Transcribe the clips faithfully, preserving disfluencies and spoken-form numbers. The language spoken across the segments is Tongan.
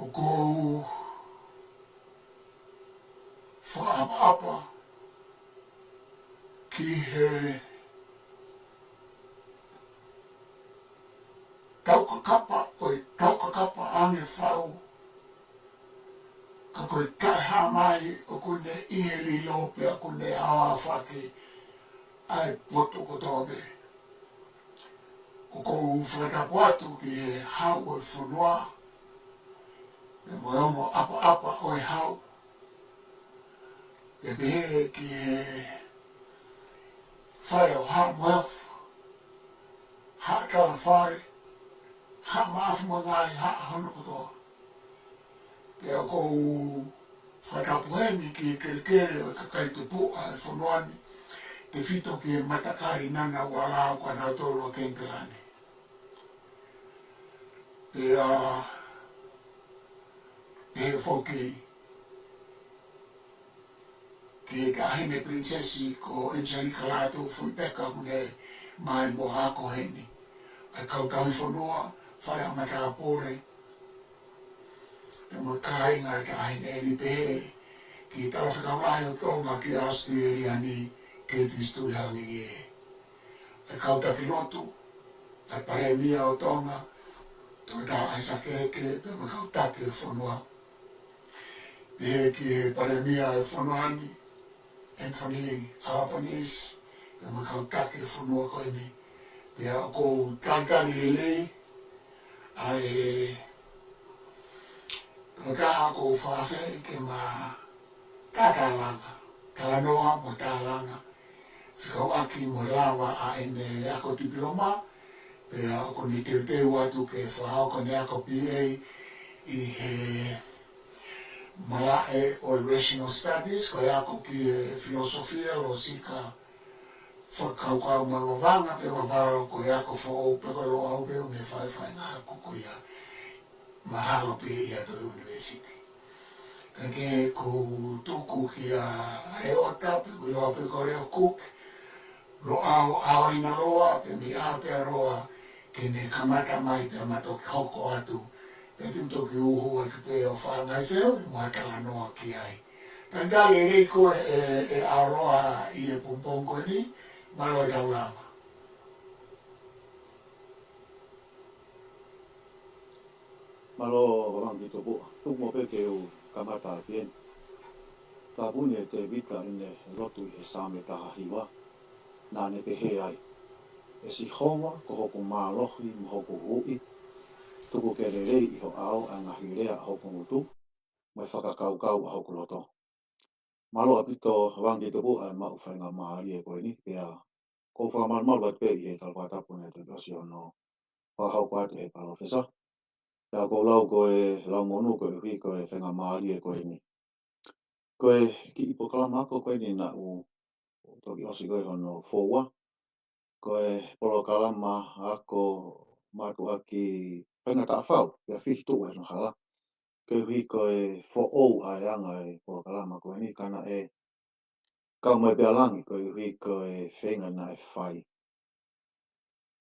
ʻOku ou fakaʻapaʻapa ki he taukakapa, ʻo e taukakapa ange fau, ka ko e taʻehāmai ʻoku ne ʻi he lilo pea ʻoku ne ʻaoʻaofaki ʻa e potu kotoa pē. ʻOku ou fakatapu atu ki he Hau ʻo e fonua, pea mo e ongo ʻapaʻapa ʻo e Hau, pea pehē ki he Fale ʻo Haʻa Moheofo, Haʻa Talafale, Haʻa Maʻafu mo e ngaahi haʻa hono kotoa. Pea ʻoku ou fakatapu heni ki he kelekele ʻo e kakai tupuʻa ʻo e fonua ni, tefito ki he matakali Ngunnawal ʻoku ʻanautolu ʻa Kenipela ni. Pea pehē foki ki he Taʻahine Pilinisesi ko Angelika Lātūfuipeka ʻoku ne mai mo ako heni. ʻA e kau tauhi fonua, fale ʻa matāpule, pea mo e kāinga ʻa e Taʻahine ni, pehē ki he Talafekau Lahi ʻo Tonga ki ʻAositelēlia ni, Curtis Tuʻihalangi ē. ʻA e kau taki lotu, ʻa e Palēmia ʻo Tonga, Toketā ʻAisake Eke, pea mo e kau taki ʻo e fonua. Pehē ki he Palēmia ʻo e fonua ni, Anthony Albanese, pea mo e kau taki ʻo e fonua ko eni. Pea ʻoku ou talitali lelei ʻa e tokotaha ʻoku ou fakaafeʻi ke ma tatalanga, talanoa mo tālanga, fekauʻaki mo e lava ʻa ʻene ako tipiloma, pea ʻoku ne teuteu atu ke fakahoko ʻene ako B A ʻi he malaʻe ʻo e Rational Studies, ko e ako ki he filosofia, lōsika, fakakaukau mo e vavanga, pea vavalo ko e ako foʻou, pea ko e Loʻau pē ʻoku ne fai e faʻahinga ako ko ia. Mahalo pē ia ʻi ha toe ʻunivēsiti. Ka ke ʻoku ou tuku kia Leota, pe ʻoku ʻiloa pē ko Leo Cook, Loʻau ʻAohinaloa, pea mei ʻAotearoa, ke ne kamata mai pea ma toki hoko atu, pea te u toki uhu atu pē ʻo fai ha ngaahi fehuʻi mo ha talanoa ki ai. Talitali lelei koe ʻe, ʻe ʻAoloa ʻi he pongipongi ko eni, mālō e tau lava. Mālō Vavangakitupuʻa, tuku muʻa pē ke u kamata ʻaki eni. Tāpuni ʻe Tēvita ʻene lotu ʻi he Saame taha hiva, naʻa ne pehē ai: ʻE Sihova, ko hoku mālohi mo hoku huhuʻi, tuku ke lelei ʻi ho ʻao ʻa e ngaahi lea ʻa hoku ngutu, mo e fakakaukau ʻa hoku loto. Mālō ʻaupito Vavangakitupuʻa e maʻu faingamālie ko eni, pea ʻoku ou fakamalumalu atu pē ʻi he talafakatapu naʻe toki ʻosi hono fakahoko atu ʻe he Palōfesa. Pea ʻoku ou lau ko e lau monū koeʻuhi ko e faingamālie ko eni. Ko e kiʻi polokalama ako ko eni naʻe toki ʻosi ko ē hono foua. Ko e polokalama ako mātuʻaki faingataʻa fau, pea fihi tuʻu ʻi hono hala. Koeʻuhi ko e foʻou ʻa e anga e polokalama ko eni, ka naʻe kau mai pē ʻa langi, koeʻuhi ko e feinga naʻe fai.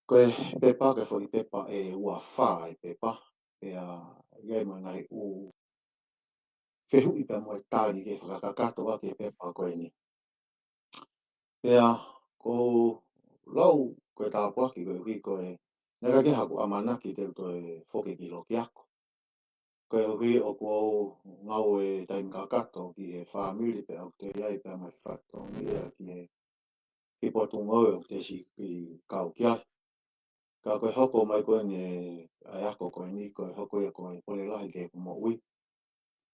Ko e pepa, ko e foʻi pepa ʻe ua fā e pepa, pea ʻi ai mo e ngaahi ʻū fehuʻi pea mo e tali ke fakakakato ʻaki e pepa ko eni. Pea ʻoku ou lau ko e tāpuaki koeʻuhi ko e, naʻe ʻikai ke ʻi ai haku ʻamanaki te u toe foki ki loki ako. Koeʻuhi ʻoku ou ngāue taimi kakato ki he fāmili pea ʻoku te ʻi ai pea mo e fatongia ki he, ki he potungāue ʻoku te siʻi kau ki ai. Ka ko e hoko mai ko eni ʻa e ako ko eni, ko e hoko ia ko e pole lahi ki heʻeku moʻui.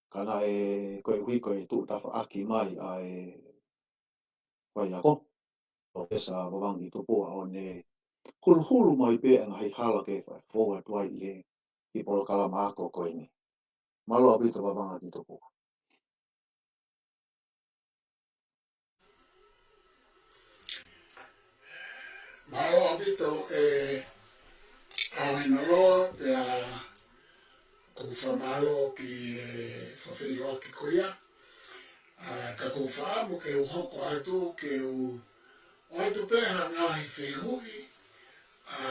Ka naʻe koeʻuhi ko e tuʻu tafaʻaki mai ʻa e faiako, Palōfesa Vavangakitupuʻa, ʻo ne huluhulu mai pē ʻa e ngaahi hala ke fai fou atu ai ʻi he, ʻi he polokalama ako ko eni. Mālō ʻaupito Vavangakitupuʻa. Mālō ʻaupito ʻe ʻAohinaloa, pea ʻoku ou fakamālō ki he fakafeʻiloaki ko ia. ʻA, ka ʻoku ou fakaʻamu ke u hoko atu, ke u ʻoatu pē ha ngaahi fehuʻi, ʻa,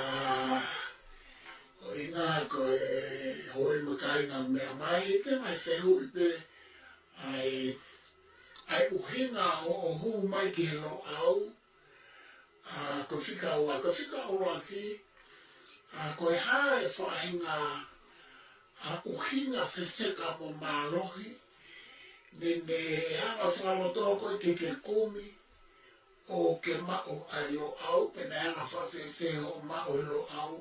ʻo e Kāinga ko e houʻeiki mo e kāinga meʻa mai, ke mai fehuʻi pē ʻa e, ʻa e ʻuhinga ʻo, ʻo hū mai ki he Loʻau, ʻa, ko e fika ua, ko e fika ʻuluaki, ʻa, ko e hā e faʻahinga, ʻa, ʻuhinga fefeka mo mālohi, ne, ne hanga fakaloto ko ē ke ke kumi, ʻo ke maʻu ʻa e Loʻau, pe naʻe hanga fakafēfē hoʻo maʻu e Loʻau,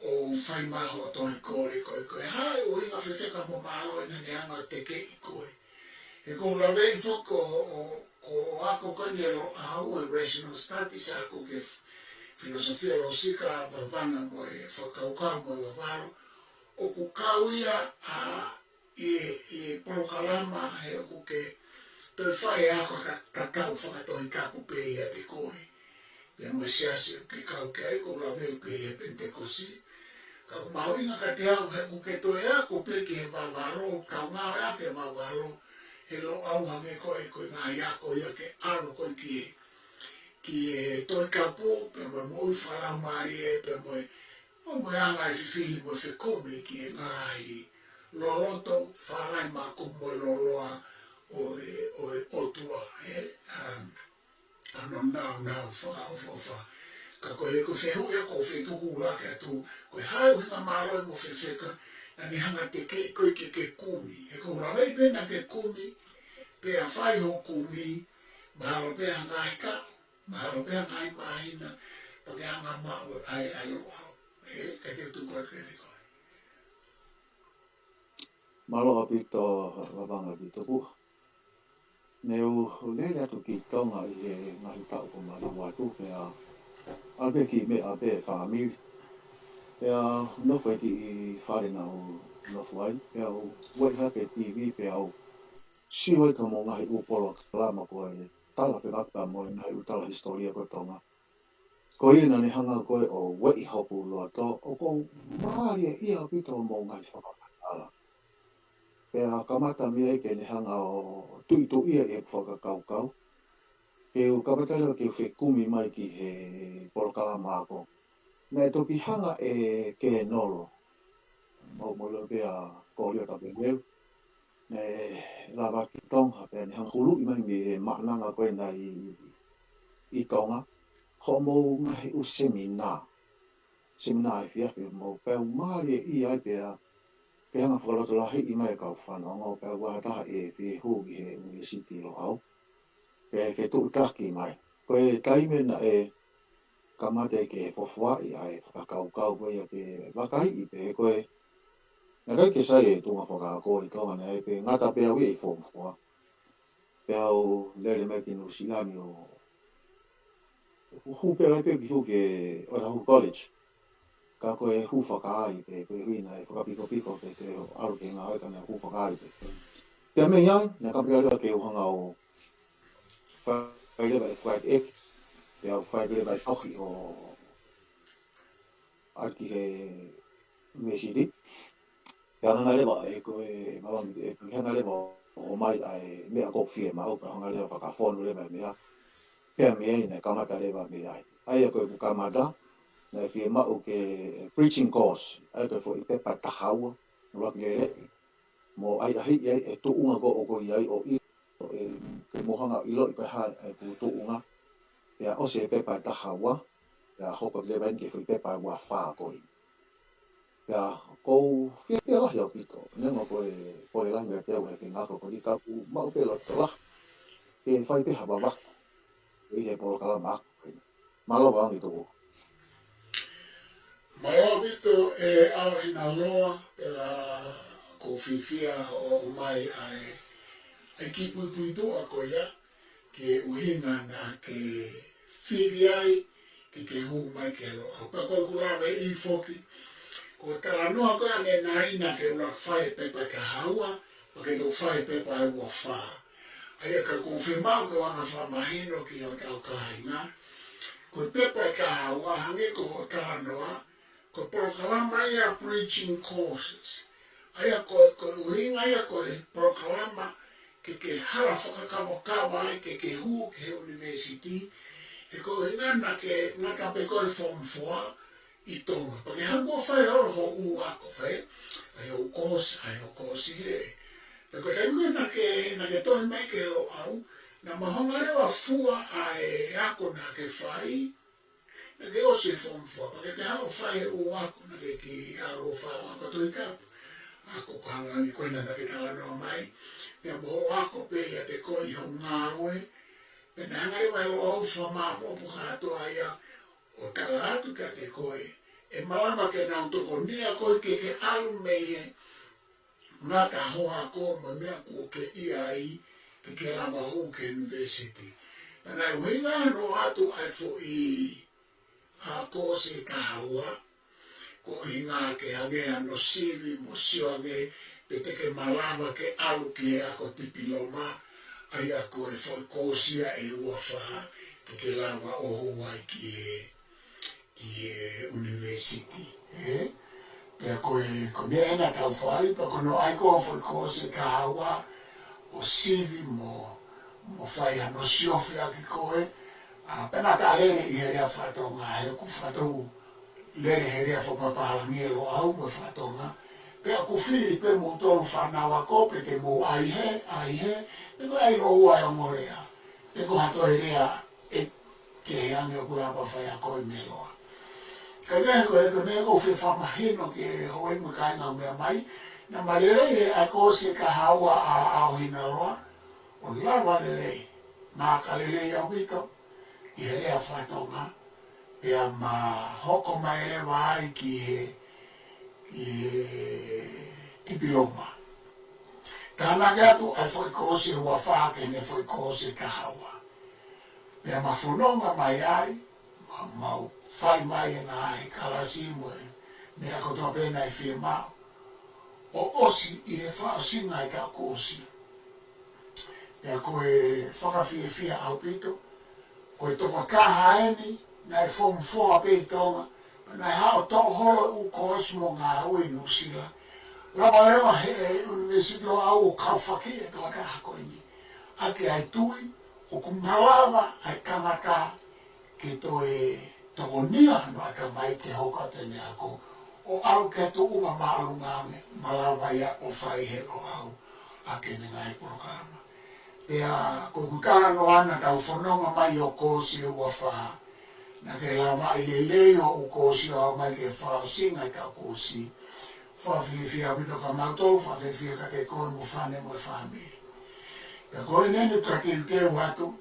ʻo fai mai hoʻo tohi kole ko ē, ko e hā e ʻuhinga fefeka mo mālohi naʻa ne hanga tekeʻi koe. He ʻoku ou laveʻi foki ko, ko, ko e ako ko eni e Loʻau, e rational studies, ako ki he f-, filosofia lōsika, vavanga mo e fakakaukau mo e vavalo, ʻoku kau ia ʻa ʻi, ʻi he polokalama he ʻoku ke toe fai e ako ka, ka tau fakatohitapu pē ʻiate koe. Pea mo e siasi ʻoku ke kau ki ai, ʻoku ou laveʻi ʻoku ke ʻi he Penitekosi. Ka ʻoku mahuʻinga kiate au he ʻoku ke toe ako pē ki he vavalo, kaungā ʻaki e vavalo, he Loʻau hangē ko e, ko e ngaahi ako ia ke ʻalu ko ē ki he, ki he Tohitapu, pea mo e moʻui fakalaumālie, pea mo e, mo e anga e fifili mo e fekumi ki he ngaahi loloto, fālahi, mākū mo e lōloa ʻo e, ʻo e ʻOtua, ē, um, ʻa hono nāunau fakaʻofoʻofa. Ka ko e, ko e fehuʻi ia ʻoku ou fie tuku ʻuluaki atu, ko e hā e ʻuhinga mālohi mo fefeka naʻa ne hanga tekeʻi koe ke ke kumi. He ʻoku ou laveʻi pē naʻa ke kumi, pea fai hoʻo kumi, mahalo pē ha ngaahi kaʻu, mahalo pē ha ngaahi māhina, pea ke hanga maʻu ʻa e, ʻa e Loʻau. Ē, ka te u tuku atu kiate koe. Mālō ʻaupito, vavanga ʻaupito pē. Ne u lele atu ki Tonga ʻi he ngaahi taʻu kuo maliu atu, pea ʻalu pē ki meʻa pē fāmili. Pea nofo ai ki he fale naʻa ku nofo ai, pea u ueʻi hake e T V, pea u sio ai ki hoʻomou ngaahi ʻū polokalama ko e tala fekau pea mo e ngaahi ʻū tala hisitōlia ko Tonga. Ko ia naʻa ne hanga ko ē ʻo ueʻi hoku loto, ʻoku ou mālieʻia ʻaupito hoʻomou ngaahi fakamatala. Pea kamata mei ai ke ne hanga ʻo tuʻituʻia ʻeku fakakaukau. Ke u kamata leva ke u fekumi mai ki he polokalama ako. Naʻe toki hanga ʻe Kenolo, mau, mau lau pē ʻa Kōlia Tapenelu, ne lava ki Tonga, pea ne hanga huluʻi mai mei he maʻananga ko ē naʻe ʻi, ʻi Tonga, hoʻomou ngaahi ʻū seminā. Seminā efiafi mo, pea u mālieʻia ai pea, pea hanga fakalotolahiʻi mai e kau fanongo, pea ʻoku ʻi ai ha taha ʻe fie hū ki he ʻUnivēsiti Loʻau. Pea fetuʻutaki mai. Ko e taimi naʻe kamata ke fofoaʻi ʻa e fakakaukau ko ia ke vakaiʻi pē ko e, naʻe ʻikai ke sai e tuʻunga fakaako ʻi Tonga, naʻe pē ngata pē au ia ʻi Form Four. Pea u lele mai ki Nuʻusila ni ʻo hū pē ai pē ki hū ki Otahuhu College. Ka ko e hū fakaai pē, ko e ʻuhinga e fakapikopiko pē ke ʻalu ke ngāue ka naʻe hū fakaai pē. Pea mei ai, naʻe kamata leva ke u hanga ʻo fai leva e flight ʻeiki, pea u fai leva e tohi ʻo ʻalu ki he ʻUnivēsiti. Pea hanga leva ʻe ko e mavangi, ʻe hanga leva ʻo ʻomai ʻa e meʻa ʻoku ou fiemaʻu, pea hanga leva fakafonu leva e meʻa. Pea mei ai naʻe kamata leva mei ai. ʻA ia ko ʻeku kamata, naʻe fiemaʻu ke bridging course, ʻa ia ko e foʻi pepa ʻe taha ua, ʻuluaki leleʻi. Mo ʻahiʻahiʻi ai e tuʻunga ko ē ʻoku ou ʻi ai ʻo ʻi, ʻo e, ke mou hanga ʻo ʻiloʻi ko e hā ʻeku tuʻunga. Pea ʻosi e pepa ʻe taha ua, pea hoko leva eni ki he foʻi pepa ʻe ua fā ko ē. Pea ʻoku ou fiefia lahi ʻaupito, neongo ko e pole lahi ʻa e teu e fengako ko eni ka ʻoku maʻu pē loto lahi ke fai pē ha vavaku ʻi he polokalama ako ko eni. Mālō Vavangituku. Mālō ʻaupito e ʻAohinaloa, pea ʻoku ou fiefia hoʻo ʻomai ʻa e, ʻa e kiʻi puipuituʻa ko ia, ki he ʻuhinga naʻa ke fili ai ke ke hū mai ki he Loʻau. Pea ko ʻeku laveʻi foki, ko e talanoa ko ē ʻanenai naʻa ke ʻuluaki fai e pepa ʻe taha ua, pea ke toki fai e pepa ʻe ua fā. ʻA ia ka ʻoku ou fiemaʻu ke u hanga fakamahino ki hotau kāinga, ko e pepa ʻe taha ua hangē ko hoʻo talanoa, ko e polokalama ia bridging courses. ʻA ia ko, ko e ʻuhinga ia ko e polokalama ke ke hala fakakavakava ai ke ke hū ki he ʻunivēsiti. He ko e ʻuhinga naʻa ke ngata pē koe Form Four, ʻi Tonga. Pea ke haʻu ʻo fai holo hoʻo ʻū ako, fai ʻa e hoʻo koosi, ʻa e hoʻo koosi ē. Pea ko e taimi ko ē naʻa ke, naʻa ke tohi mai ki he Loʻau, naʻa ma hounga leva ʻo fua ʻa e ako naʻa ke fai, naʻa ke ʻosi e Form Four, pea ke toe haʻu ʻo fai e ʻū ako naʻa ke kiʻi ʻalu ʻo fai, ako Tohi Tapu, ako ko e hangē ko ena naʻa ke talanoa mai, pea mo hoʻo ako pē ʻiate koe ʻi hoʻo ngāue. Pea naʻe hanga leva ʻe he Loʻau ʻo fakamāʻopoʻopo kātoa ia, ʻo tala atu kiate koe, ʻe malava ke nau tokonia koe ke ke ʻalu mei he ngata hoʻo ako mo e meʻa kuo ke ʻi ai, ke ke lava hū ki he university. Pea naʻe ʻuhinga hono ʻoatu ʻa e foʻi, ʻa, koosi ʻe taha ua, ko e ʻuhinga ke hangē hano sivi mo sio ange pe te ke malava ke ʻalu ki he ako tipiloma, ʻa ia ko e foʻi koosi ia ʻe ua fā, ke ke lava ʻo hū ai ki he, ki he university, ē? Pea ko e, ko e meʻa ena naʻa tau fai, pea ko hono ʻai ko ē foʻi koosi ʻe taha ua, ʻo sivi mo, mo fai hano siofi ʻaki koe, ʻa, pea naʻa ta lele ʻi he lea faka-Tonga, he ʻoku fakatou lele he lea fakapapālangi ʻa e Loʻau mo e faka-Tonga. Pea ʻoku fili pē moutolu fānau ako pe te mou ʻai hē, ʻai hē, pe ko e ʻai lōua e ongo lea, pe ko ha toe lea ʻe kehe ange ʻoku lava fai ʻaki ʻe he meloa. Ka ko e, ko e, ko e meʻa ʻoku ou fie fakamahino ki he houʻeiki mo e kāinga ʻoku meʻa mai, naʻa ma lelei he ʻa e koosi ʻe taha ua ʻa, ʻa ʻAohinaloa, ʻo lava lelei, ma ka lelei ʻaupito ʻi he lea faka-Tonga, pea ma hoko mai leva ai ki he, ki he tipiloma. Tānaki atu ʻa e foʻi koosi ʻe ua fā ki heʻene foʻi koosi ʻe taha ua. Pea ma fononga mai ai, ma, mau fai mai e ngaahi kalasi mo e meʻa kotoa pē naʻe fiemaʻu, ʻo ʻosi ʻi he fakaʻosinga ʻo e taʻu kuo ʻosi. Pea ko e fakafiefia ʻaupito, ko e tokotaha eni naʻe Form Four pē ʻi Tonga, pea naʻe haʻu ʻo toʻo holo e ʻū koosi mo ngāue ʻi Nuʻusila. Lava leva he ʻunivēsiti Loʻau ʻo kaufakiʻi e tokotaha ko eni ʻaki ʻa e tui ʻoku malava ʻa e tangata ke toe tokonia hono ʻatamai ke hoko atu ʻene ako, ʻo ʻalu ki ha tuʻunga māʻolunga ange, malava ia ʻo fai he Loʻau ʻaki ʻene ngaahi polokalama. Pea ko ʻeku talanoa naʻa tau fononga mai ʻo koosi ʻe ua fā, naʻa ke lavaʻi lelei hoʻo koosi ʻo aʻu mai ki he fakaʻosinga ʻo e taʻu kuo ʻosi. Fakafiefia ʻaupito kia mautolu, fakafiefia kiate koe mo e fānau mo e fāmili. Pea ko eni ʻoku ta teuteu atu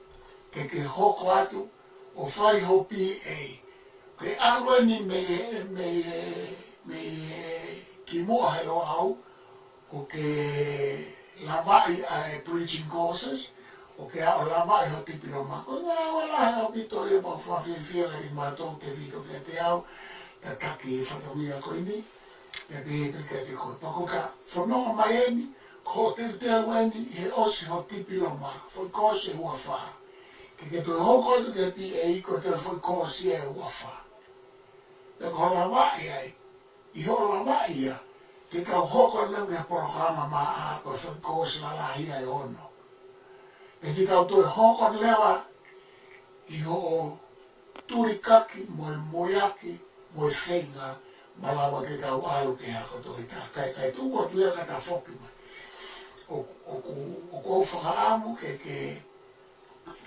ke ke hoko atu ʻo fai ho B A. Ke ʻalu eni mei he, mei he, mei he kimuʻa he Loʻau, ʻo ke lavaʻi ʻa e bridging courses, ʻo ke aʻu ʻo lavaʻi ho tipiloma. Ko e ngāue lahi ʻaupito ia, pea fakafiefia lahi mautolu, tefito kiate au, tataki e fatongia ko eni, pea pehē pē kiate koe. Pea ko e ka fononga mai eni, ko hoʻo teuteu eni he ʻosi ho tipiloma, foʻi koosi ʻe ua fā. Ke ke toe hoko atu ki he B A, ko e toe foʻi koosi ʻe ua fā. Pea ko hoʻo lavaʻi ai, ʻi hoʻo lavaʻi ia, te tau hoko leva ki he polokalama maʻa, ko e foʻi koosi lalahi ia ʻe ono. Pea te tau toe hoko leva ʻi hoʻo tulikaki mo e moiaki mo e feinga, malava ke tau ʻalu ki he ako Tohi Tapu. Kae, kae tuku atu ia ka ta foki mai. ʻOku, ʻoku, ʻoku ou fakaʻamu ke, ke,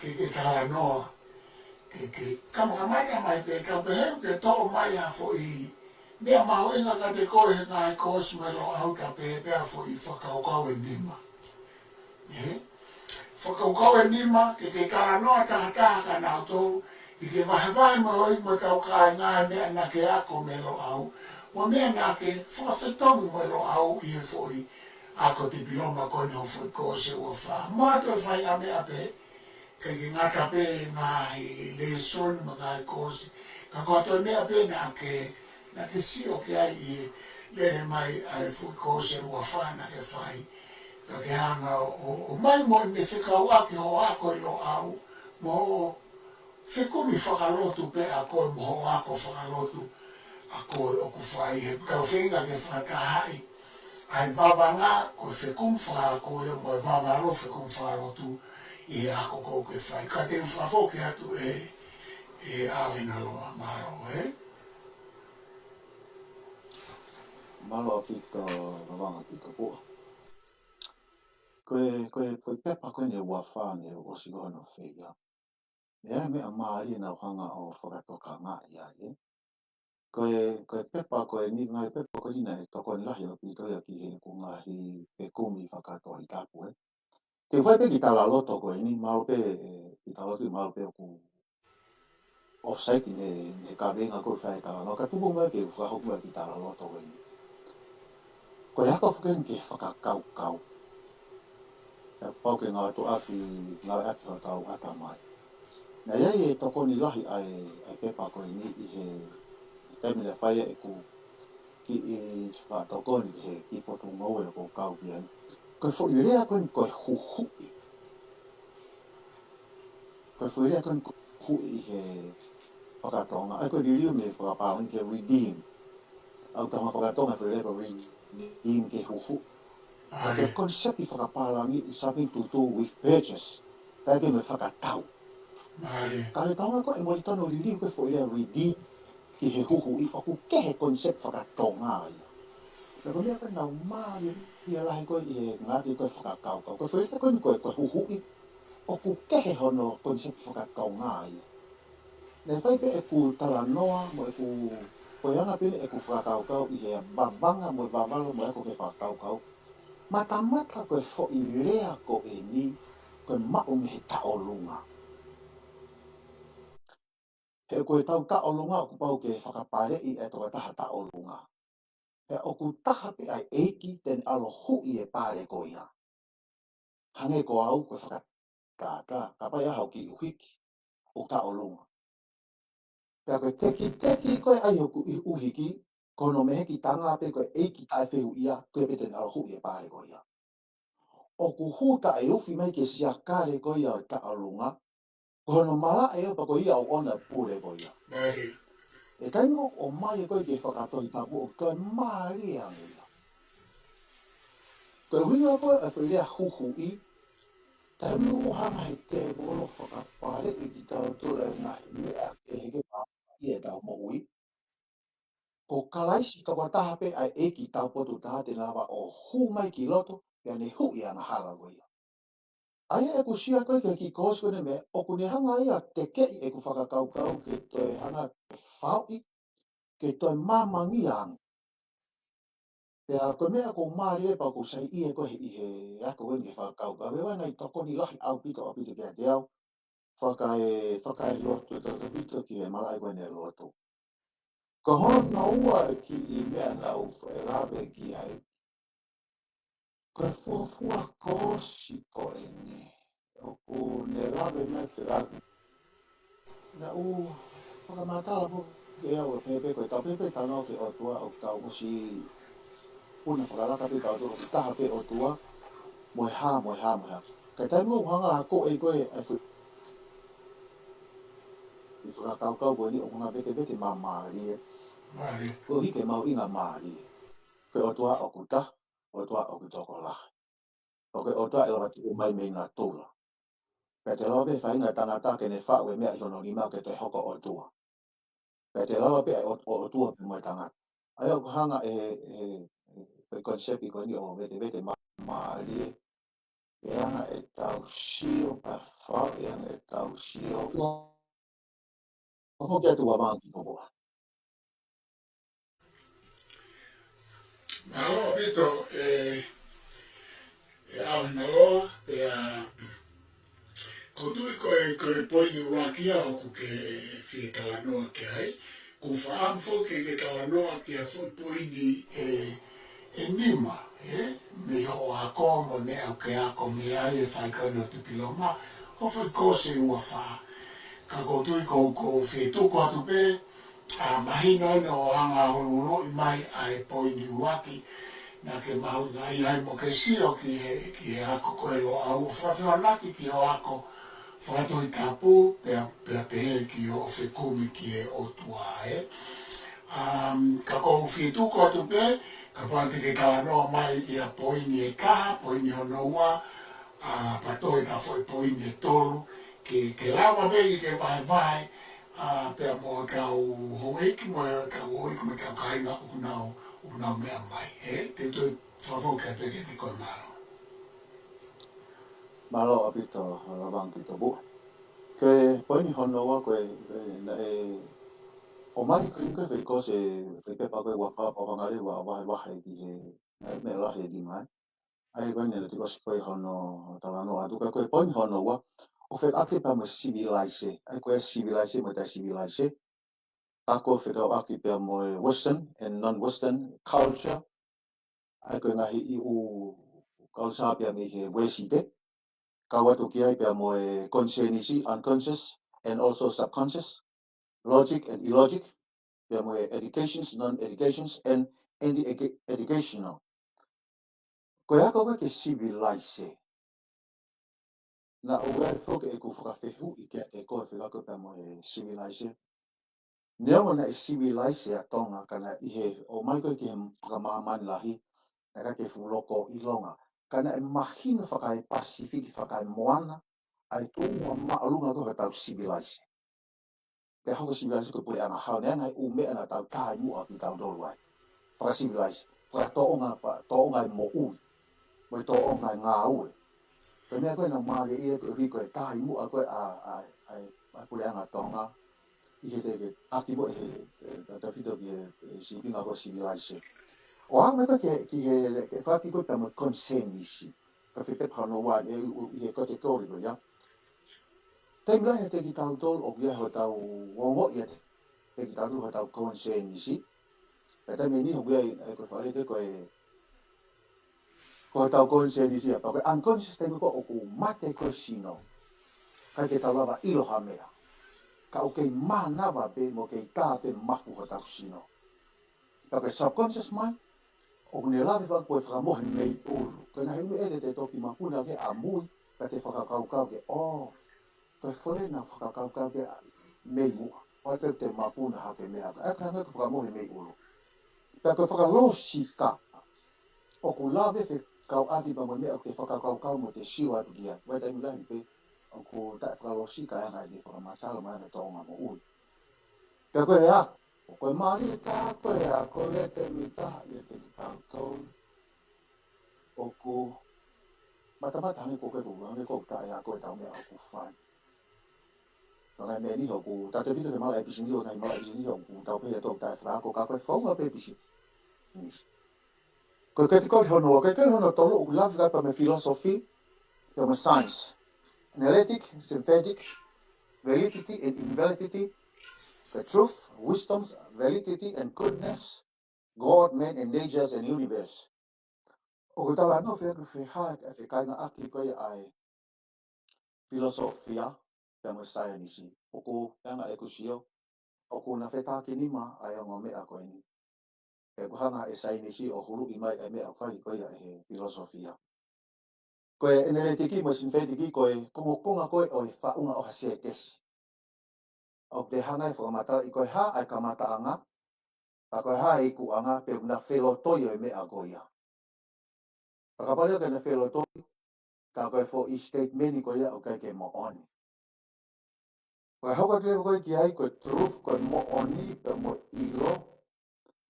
ke, ke talanoa, ke, ke kamakamata mai pē, ka pehē ʻoku ke toʻo mai ha foʻi meʻa mahuʻinga kiate koe he ngaahi koosi mei Loʻau, ka pehē pē ha foʻi fakakaukau ʻe nima. Ē? Fakakaukau ʻe nima, ke ke talanoa tahataha kia nautolu, ke ke vahevahe mo e ʻoiauē mo e kau kāinga e meʻa naʻa ke ako mei Loʻau, mo e meʻa naʻa ke fakafetongi mo Loʻau ʻi he foʻi ako tipiloma ko eni, hoʻo foʻi koosi ʻe ua fā. Mo ha toe faʻahinga meʻa pē, ʻikai ke ngata pē he ngaahi lēsoni mo e ngaahi koosi, ka ko ha toe meʻa pē naʻa ke, naʻa ke sio ki ai ʻi he lele mai ʻa e foʻi koosi ʻe ua fā naʻa ke fai. Pea ke hanga ʻo, ʻo, ʻo ʻomai mo ʻene fekauʻaki hoʻo ako ʻi Loʻau, mo hoʻo fekumi fakalotu pē ʻa koe mo hoʻo ako fakalotu ʻa koe ʻoku fai. He ʻoku tau feinga ke fakatahaʻi ʻa e vavanga ko e fekumi fakaako ia mo e vavalo fekumi fakalotu ʻi he ako ko ē ʻoku ke fai. Ka te u fakafoki atu ē, ʻe ʻAohinaloa, mālō ē. Mālō ʻaupito, Vavangakitupuʻa. Ko e, ko e, ko e pepa ko eni ʻe ua fā naʻe ʻosi ko hono feia. ʻE ʻi ai e meʻa mālie naʻá ku hanga ʻo fakatokangaʻi ai, ē. Ko e, ko e pepa ko eni, ngaahi pepa ko eni naʻe tokoni lahi ʻaupito ia ki heʻeku ngaahi fekumi fakatohitapu, ē. Te u fai pē kiʻi talaloto ko eni, mahalo pē, ē, kiʻi talaloto, mahalo pē ʻoku off-site ʻene, ʻene kaveinga ko e fai talanoa, ka tuku mai ke u fakahoko mai kiʻi talaloto ko eni. Ko e ako foki eni ki he fakakaukau. ʻE pau ke ngāueʻaki, ngāueʻaki hotau ʻatamai. Naʻe ʻi ai e tokoni lahi ʻa e, ʻa e pepa ko eni ʻi he taimi naʻe fai ai ʻeku kiʻi fakatokoni ki he kiʻi potungāue ʻoku ou kau ki ai. Ko e foʻi lea ko eni ko e huhuʻi. Ko e foʻi lea ko eni ko e huhuʻi ʻi he fakatonga. ʻA ia ko e liliu mei he fakapālangi ke redeem. ʻOku tau hanga fakatonga e foʻi lea ko e redeem ke huhuʻi. Ka ko e concept ʻi he fakapālangi is something to do with purchase. Pea ke me fakatau. Mālie. Ka ko e Tonga ko e moʻoni tonu liliu ko e foʻi lea redeem ki he huhuʻi ʻoku kehe concept fakatonga ia. Pea ko e meʻa ko ē naʻe mālie ia lahi ko ē ʻi he ngāueʻaki ko e fakakaukau. Ko e foʻi lea ko eni ko e, ko e huhuʻi ʻoku kehe hono concept fakatonga ia. Naʻe fai pē ʻeku talanoa mo ʻeku, ko e anga pē eni ʻeku fakakaukau ʻi he vavanga mo e vavalo mo e ako ki he fakakaukau. Matamata ko e foʻi lea ko eni ko e maʻu mei he taʻolunga. He ko ʻetau taʻolunga ʻoku pau ke fakapaleʻi e tokotaha taʻolunga. Pea ʻoku taha pē ʻa e ʻeiki te ne ʻalu ʻo huʻi e pale ko ia. Hangē ko au ko e fakatātā, kapau ʻe ʻi ai haʻaku kiʻi ʻuhiki, ʻoku taʻolunga. Pea ko e tekiteki ko ē ʻa hoku ʻuhiki, ko hono mehekitanga pē ko e ʻeiki taʻefehuʻia, ko ia pē te ne ʻalu ʻo huʻi e pale ko ia. ʻOku hū taʻeufi mai ki he siakale ko ia ʻo e taʻolunga, ko hono malaʻe ʻo pau ko ia ʻoku ʻoʻona e pule ko ia. Mālie. ʻI he taimi ʻoku ʻomai ko ē ki he fakatohitapu ʻoku toe mālie ange ia. Ko e ʻuhinga ko ē ʻa e foʻi lea huhuʻi, taimi ʻoku hanga he tēvolo ʻo fakapaleʻi kitautolu ʻe he ngaahi meʻa kehekehe ʻi heʻetau moʻui. Ko Kalaisi tokotaha pē ʻa e ʻeiki taupotu taha te ne lava ʻo hū mai ki loto, pea ne huʻi e angahala ko ia. ʻA ia ʻeku sio ko ē ki he kiʻi kolosi ko eni, meʻa ʻoku ne hanga ia ʻo tekeʻi ʻeku fakakaukau ke toe hanga ke faʻuʻi, ke toe māmangia ange. Pea ko e meʻa ʻoku mālie pea ʻoku saiʻia ko ē ʻi he ako ko eni ki he fakakaukau. He ʻoku ʻi ai e ngaahi tokoni lahi ʻaupito, ʻaupito kiate au. Fakae, fakaelotu tautefito ki he malaʻe ko eni e lotu. Ko hono ua e kiʻi meʻa naʻá ku fie lave ki ai. Ko e fuofua kolosi ko eni ʻoku ne lave mai fekau. Naʻá ku fakamatala foki ke au ʻo pehē pē ko ʻetau pehē pē talanoa ki he ʻOtua ʻoku tau ʻosi puna fakalaka pē tautolu ʻoku taha pē ʻOtua, mo e hā, mo e hā, mo e hā. Ka taimi ʻoku hanga ʻo ako ʻe koe e fu-, ʻi he fakakaukau ko eni ʻoku hanga ʻo vetevete māmālie. Mālie. Koeʻuhi ke mahuʻingamālie. Ko e ʻOtua ʻoku taha, ʻOtua ʻoku tokolahi. ʻOku ʻi ai e ʻOtua ʻe lava tuʻu mai mei natula. Pea te lava pē faʻahinga tangata ke ne faʻu e meʻa ʻi hono nima ke toe hoko ʻOtua. Pea te lava pē ʻo, ʻo, ʻOtua pē mo e tangata. ʻA ia ʻoku hanga ʻe, ʻe, ʻe, ʻe konisepi ko eni ʻo vetevete mā-, mālie. ʻE anga ʻetau sio, pea faʻu ʻe anga ʻetau sio. ʻO foki atu Vavangakitupuʻa. Mālō ʻaupito, ē, ʻe au hina loa, pea, ʻoku ou tui ko e, ko e poini ʻuluaki ia ʻoku ke fie talanoa ki ai, ʻoku ou fakaʻamu foki ke ke talanoa ki he foʻi poini ʻe, ʻe nima, ē, mei hoʻo ako mo e meʻa ʻoku ke ako mei ai ʻi he fai ko eni ʻo e tipiloma, ʻo e foʻi kolosi ʻe ua fā. Ka ʻoku ou tui ko, ʻoku ou fie tuku atu pē, ʻa, mahino ʻene ʻoange hono ʻuluʻi mai ʻa e poini ʻuluaki, naʻá ke mahuʻingaʻia ai mo ke sio ki he, ki he ako ko ē Loʻau ʻo fakafehoanaki ki hoʻo ako fakatohitapu, pea, pea pehē ki hoʻo fekumi ki he ʻOtua, ē. Um, ka ʻoku ou fie tuku atu pē, kapau te ke talanoa mai ʻi he poini ʻe taha, poini hono ua, ʻa, pea toe ʻi he foʻi poini ʻe tolu, ke, ke lava pē ke vahevahe, ʻa, pea mo hotau houʻeiki, mo hotau houʻeiki, mo hotau kāinga ʻoku nau ʻoku nau meʻa mai. He te u toe fakafoki atu ki he tiko e mālō. Mālō ʻaupito, Lāvangi Tupoʻi. Ko e poini hono ua ko e, ko e, naʻe ʻomai ko eni ko e fei ko e fei pepa ko e ua fā papa ngale ua vahevahe ki he, naʻe meʻa lahi ʻi mai. ʻA ia ko eni naʻe tiko si ko e hono talanoa atu ka ko e poini hono ua, ʻoku fekauʻaki pea mo e civilized. ʻA ia ko e civilized mo e taʻe civilized. ʻA ia ʻoku fekauʻaki pea mo e Western and non-Western culture. ʻA ia ko e ngaahi ʻū culture pea mei he Uēsite. Kau atu ki ai pea mo e conscious, unconscious, and also subconscious, logic and illogic, pea mo e educations, non-educations, and, and the edu-, educational. Ko e ako ko e ke civilized. Naʻa ʻoku ʻi ai foki ʻeku fakafehuʻi kiate koe fekauʻaki pea mo e civilized. Neongo naʻe civilized ʻa Tonga, ka naʻe ʻi he ʻomai ko e ki he fakamāmani lahi, naʻe ʻikai ke fuʻu loko ʻilonga. Ka naʻe mahino fakaePasifiki, fakaeMoana, ʻa e tuʻunga māʻolunga ko e hotau civilized. Pea hoko civilized ko e puleʻanga hau, naʻe ʻi ai e ngaahi ʻū meʻa naʻa tau tāimuʻa kitautolu ai. Fakacivilize, fakatōʻonga, fakatōʻonga e moʻui, mo e tōʻonga e ngāue. Ko e meʻa ko ē naʻa mālie ia ko e hiko e tāimuʻa ko ē ʻa, ʻa, ʻa, ʻa e puleʻanga Tonga, ʻi he te ke ʻaki mo e he, e, ta, tafito ki he, e, sīpinga ko e civilized. ʻO aʻu mai ko ē ki he, ki he, ke faki ko e pea mo e conscience. Ka fai pē pehē hono ua, e, ʻi he category ko ia. Taimi lahi ʻiate kitautolu, ʻoku ʻi ai hotau ongoʻi ʻiate kitautolu hotau conscience. Pea taimi ʻe niʻihi ʻoku ʻi ai, e, ko e fakalea ko e, ko hotau conscience ia. Pea ko e unconscious taimi ko ē ʻoku mate ko ē sino. ʻIkai ke tau lava ʻilo ha meʻa. Ka ʻoku kei mānava pē mo kei tā pē mafu hotau sino. Pea ko e subconscious mind, ʻoku ne lave faka-, ko e fakamohe mei ʻulu. Ko e ngaahi ʻū meʻa ʻe te toki mapuna ke ʻamui, ka te fakakaukau ke, ʻō, ko e fole naʻa fakakaukau ke mei muʻa. ʻO te, te mapuna hake meʻa. ʻA ia ko e hanga ko e fakamohe mei ʻulu. Pea ko e fakalōsika, ʻoku lave fekauʻaki pea mo e meʻa ʻoku te fakakaukau mo te sio atu ki ai. Ko e taimi lahi pē, ʻoku taʻefakalōsika e anga ʻene fakamatala mo ʻene tōʻonga moʻui. Pea ko e ako, ko e mālie taha ko e ako, ko e temi taha ʻiate kitautolu. ʻOku matamata hangē ko e, ko e, hangē ko e taʻeako ʻetau meʻa ʻoku fai. Ka ko e meʻa ʻe niʻihi ʻoku, tautefito ki he malaʻe pisinisi, ʻo e ngaahi malaʻe pisinisi ʻoku tau pehē ʻe tautolu taʻefaako, ka ko e founga pē pisinisi. Ko e category hono ua, ko e category hono tolu, ʻoku lave fekauʻaki pea mo e philosophy, pea mo e science. Analytic, synthetic, validity and invalidity, the truth, wisdoms, validity and goodness, God, man and natures and universe. ʻOku talanoa fekauʻaki, fekauʻaki, fekauʻaki ko ia ʻa e filosofia, pea mo e saienisi. ʻOku anga ʻeku sio, ʻoku na fetākinima ʻa e ongo meʻa ko eni. He ʻoku hanga ʻe he saienisi ʻo huluʻi mai e meʻa ʻoku fai ko ia ʻe he filosofia. Ko e ʻenelētiki mo e sinifētiki ko e kongokonga ko ē ʻo e faʻunga ʻo ha sētesi. ʻOku te hanga ʻe fakamatalaʻi ko e hā ʻa e kamataʻanga, pea ko e hā e ikuʻanga, pe ʻoku na felotoi ʻo e meʻa ko ia. Pea kapau leva ke na felotoi, ka ko e foʻi statement ko ia ʻoku ʻikai ke moʻoni. Pea hoko atu ko ē ki ai ko e truth, ko e moʻoni, pea mo e ʻilo,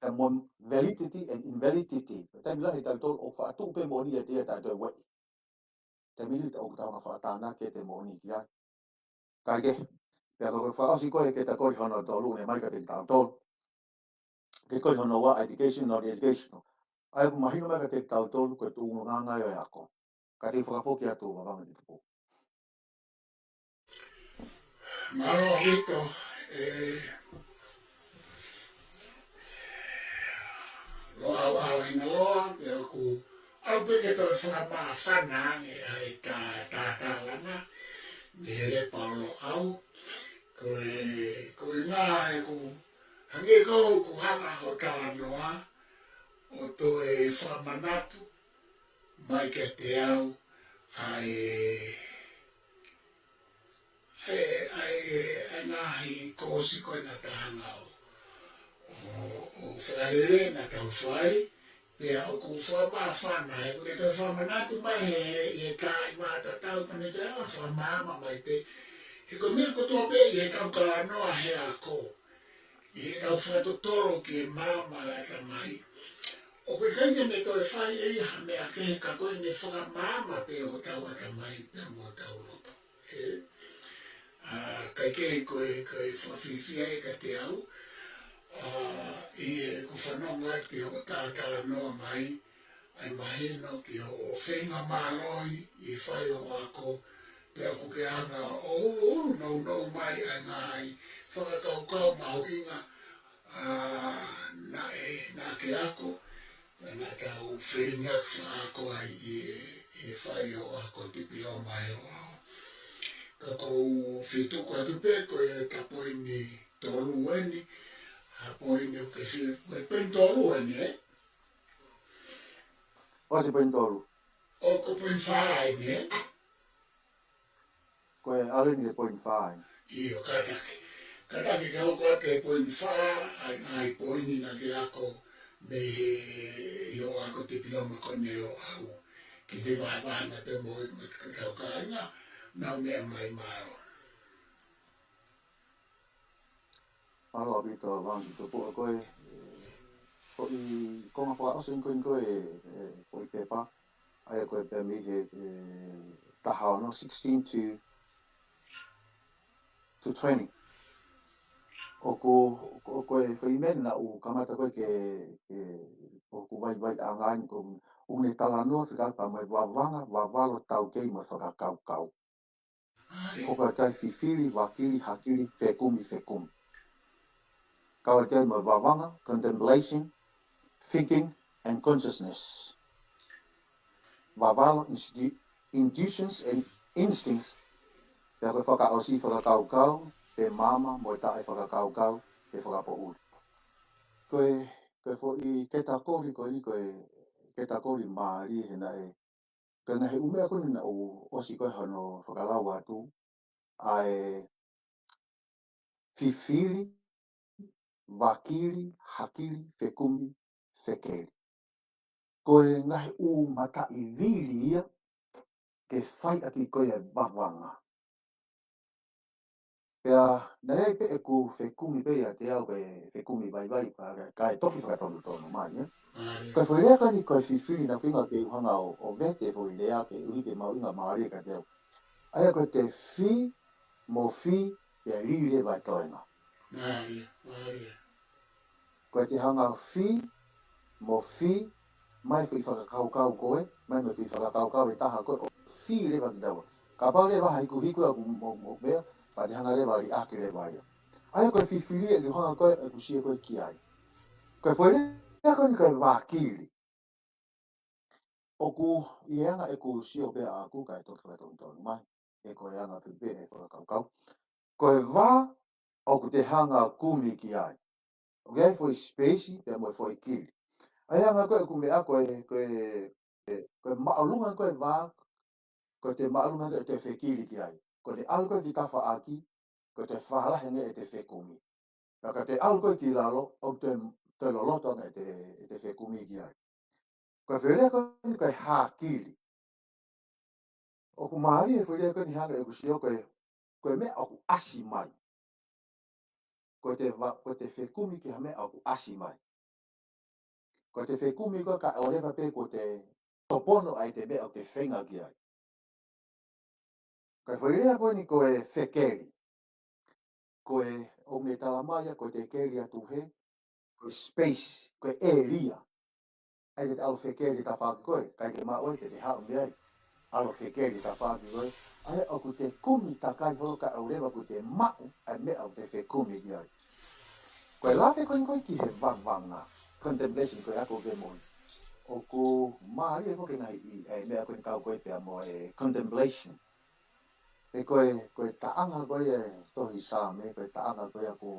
pea mo e validity and invalidity. Pea taimi lahi tautolu ʻoku faʻa tuʻu pē moʻoni ʻiate ia tautolu ueʻi. Taimi lahi ʻoku tau hanga fakatānaki ʻete moʻoni ki ai. Kae kehe, pea ko e fakaʻosi ko ē ki he category hono tolu ʻoku ne ʻomai kiate kitautolu. Category hono ua, education, non-educational. ʻA ia ʻoku mahino mai kiate kitautolu ko e tuʻunga ngāue ʻo e ako. Ka te u fakafoki atu Lāvangi Tupoʻi. Mālō ʻaupito, e, Loʻau ʻAohinaloa, pea ʻoku ʻalu pē ke toe fakamāfana ange ʻa e tā, tā, tālanga, mei he lepa ʻo Loʻau, ko e, ko e ngaahi ʻeku, hangē ko ʻeku hanga ʻo talanoa, ʻo toe fakamanatu, mai kiate au, ʻa e, ʻa e, ʻa e, ʻa e ngaahi kōsi ko ē naʻa tau hanga ʻo, ʻo, ʻo fakalele naʻa tau fai, pea ʻoku fakamāfana, he ʻoku ne toe fakamanatu mai he, he, he taimi tatau, ka ne toe fakamaama mai pē, he ko e meʻa kotoa pē ʻi heʻetau talanoa he ako, ʻi heʻetau fakatotolo ki he maama ʻa e ʻatamai, ʻoku ʻikai ke ne toe fai ʻe ia ha meʻa kehe ka ko ʻene fakamaama pē hotau ʻatamai pea mo hotau loto. Ē? ʻA, kae kehe ko e, ko e fakafiefia ē kiate au, ʻa, ʻi heʻeku fanongo atu ki hoʻo talatalanoa mai, ʻa e mahino ki hoʻo feinga mālohi ʻi he fai hoʻo ako, pea ʻoku ke hanga ʻo ʻuluʻulu nounou mai ʻa e ngaahi fakakaukau mahuʻinga, ʻa, naʻe, naʻa ke ako, pea naʻa tau felingiʻaki fakaako ai ʻi he, ʻi he fai hoʻo ako tipiloma ʻi Loʻau. Ka ʻoku ou fetuku atu pē ko e ta poini tolu eni, ha poini ʻoku ke fie, ko e poini tolu eni, ē? ʻOsi poini tolu. ʻO ko e poini fā eni, ē? Ko e ʻalu eni ki he poini fā eni. ʻIo, kātaki. Kātaki ke hoko atu ki he poini fā, ʻa e ngaahi poini naʻa ke ako mei he, ʻi hoʻo ako tipiloma ko eni ʻi Loʻau. Ke te vahevahe mai pē mo, mo e kau kāinga, nau meʻa mai, mālō. Mālō ʻaupito Vangitupuʻa ko e, ē, ko e konga fakaʻosi ko eni ko e, ē, ko e pepa, ʻa ia ko e pē mei he, ē, taha ono, sixteen to, to twenty. ʻOku, ʻoku, ko e foʻi meʻa naʻa ku kamata ko ē ke, ke, ʻoku vaivaiʻanga eni ko, ʻoku ne talanoa fika pea mo e vavanga, vavalo, taukei mo e fakakaukau. Ko e kai fifili, vakili, hakili, fekumi, fekumi. Kau ai mo e vavanga, contemplation, thinking, and consciousness. Vavalo, insti-, intuitions and instincts. Pea ko e fakaʻosi fakakaukau, pe maama, mo e taʻe fakakaukau, pe fakapoʻuli. Ko e, ko e foʻi ketakoli, ko eni ko e ketakoli mālie he naʻe Ka naʻe ʻi ai e meʻa ko eni naʻa ku ʻosi ko ē hono fakalau atu, ʻa e fifili, vakili, hakili, fekumi, fekeli. Ko e ngaahi ʻū mataʻi vili ia ke fai ʻaki ko ē e vavanga. Pea, naʻe ʻi ai pē ʻeku fekumi pē ʻiate au, ko e fekumi vaivai, ka, ka e toki fakatonutonu mai, ē. Mālie. Ko e foʻi lea ko eni ko e fifili naʻa ku feinga ke u hanga ʻo, ʻo vete foʻi lea ke ʻuhi ke mahuʻinga mālie kiate au. ʻA ia ko e te fi, mo fi, pea lī leva e toenga. Mālie, mālie. Ko e te hanga ʻo fi, mo fi, mai foʻi fakakaukau ko ē, mai mo e foʻi fakakaukau ʻe taha ko ē, ʻo fi leva ki taua. Kapau leva ha hikuhiku ʻaku mo, mo meʻa, pea te hanga leva ʻo liʻaki leva ia. ʻA ia ko e fifili ʻeku hanga ko ē, ʻeku sio ko ē ki ai. Ko e foʻi lea ko eni ko e vakili. ʻOku ʻi he anga ʻeku sio pē ʻaku ka e toki fakatonutonu mai. He ko e anga pē pē e fakakaukau. Ko e vā ʻoku te hanga ʻo kumi ki ai. ʻOku ʻi ai foʻi space pea mo e foʻi kili. ʻA ia ʻa ē ko ē ʻoku meʻa ko e, ko e, ko e māʻolunga ko ē vā, ko e te māʻolunga ko ē ʻete fekili ki ai. Ko e te ʻalu ko ē ki tafaʻaki, ko e te fālahi ange ʻete fekumi. Pea ka te ʻalu ko ē ki lalo, ʻoku te, te loloto ange ʻete, ʻete fekumi ki ai. Ko e foʻi lea ko eni ko e hakili. ʻOku mālie e foʻi lea ko eni hanga ʻeku sio ko e, ko e meʻa ʻoku ʻasi mai. Ko e te va-, ko e te fekumi ki ha meʻa ʻoku ʻasi mai. Ko e te fekumi ko ē kae ʻoua leva pē ko e te topono ʻa ʻete meʻa ʻoku te feinga ki ai. Ko e foʻi lea ko eni ko e fekeli. Ko e ʻoku ne tala mai ia, ko e te keli atu he, ko e space, ko e area. ʻA ia te te ʻalu fekeli tafaʻaki ko ē, ʻikai ke maʻu ai te te haʻu mei ai. ʻAlu fekeli tafaʻaki ko ē. ʻA ia ʻoku te kumi takai holo kae ʻoua leva ʻoku te maʻu, ʻa e meʻa ʻoku te fekumi ki ai. Ko e lave ko eni ko ē ki he vavanga, contemplation ko ē ʻaku ke moʻoni. ʻOku mālie ko ē ke ngaahi ʻi, ʻa e meʻa ko eni kau ko ē pea mo e contemplation. He ko e, ko e taʻanga ko ē e tohi Saame, ko e taʻanga ko ē ʻoku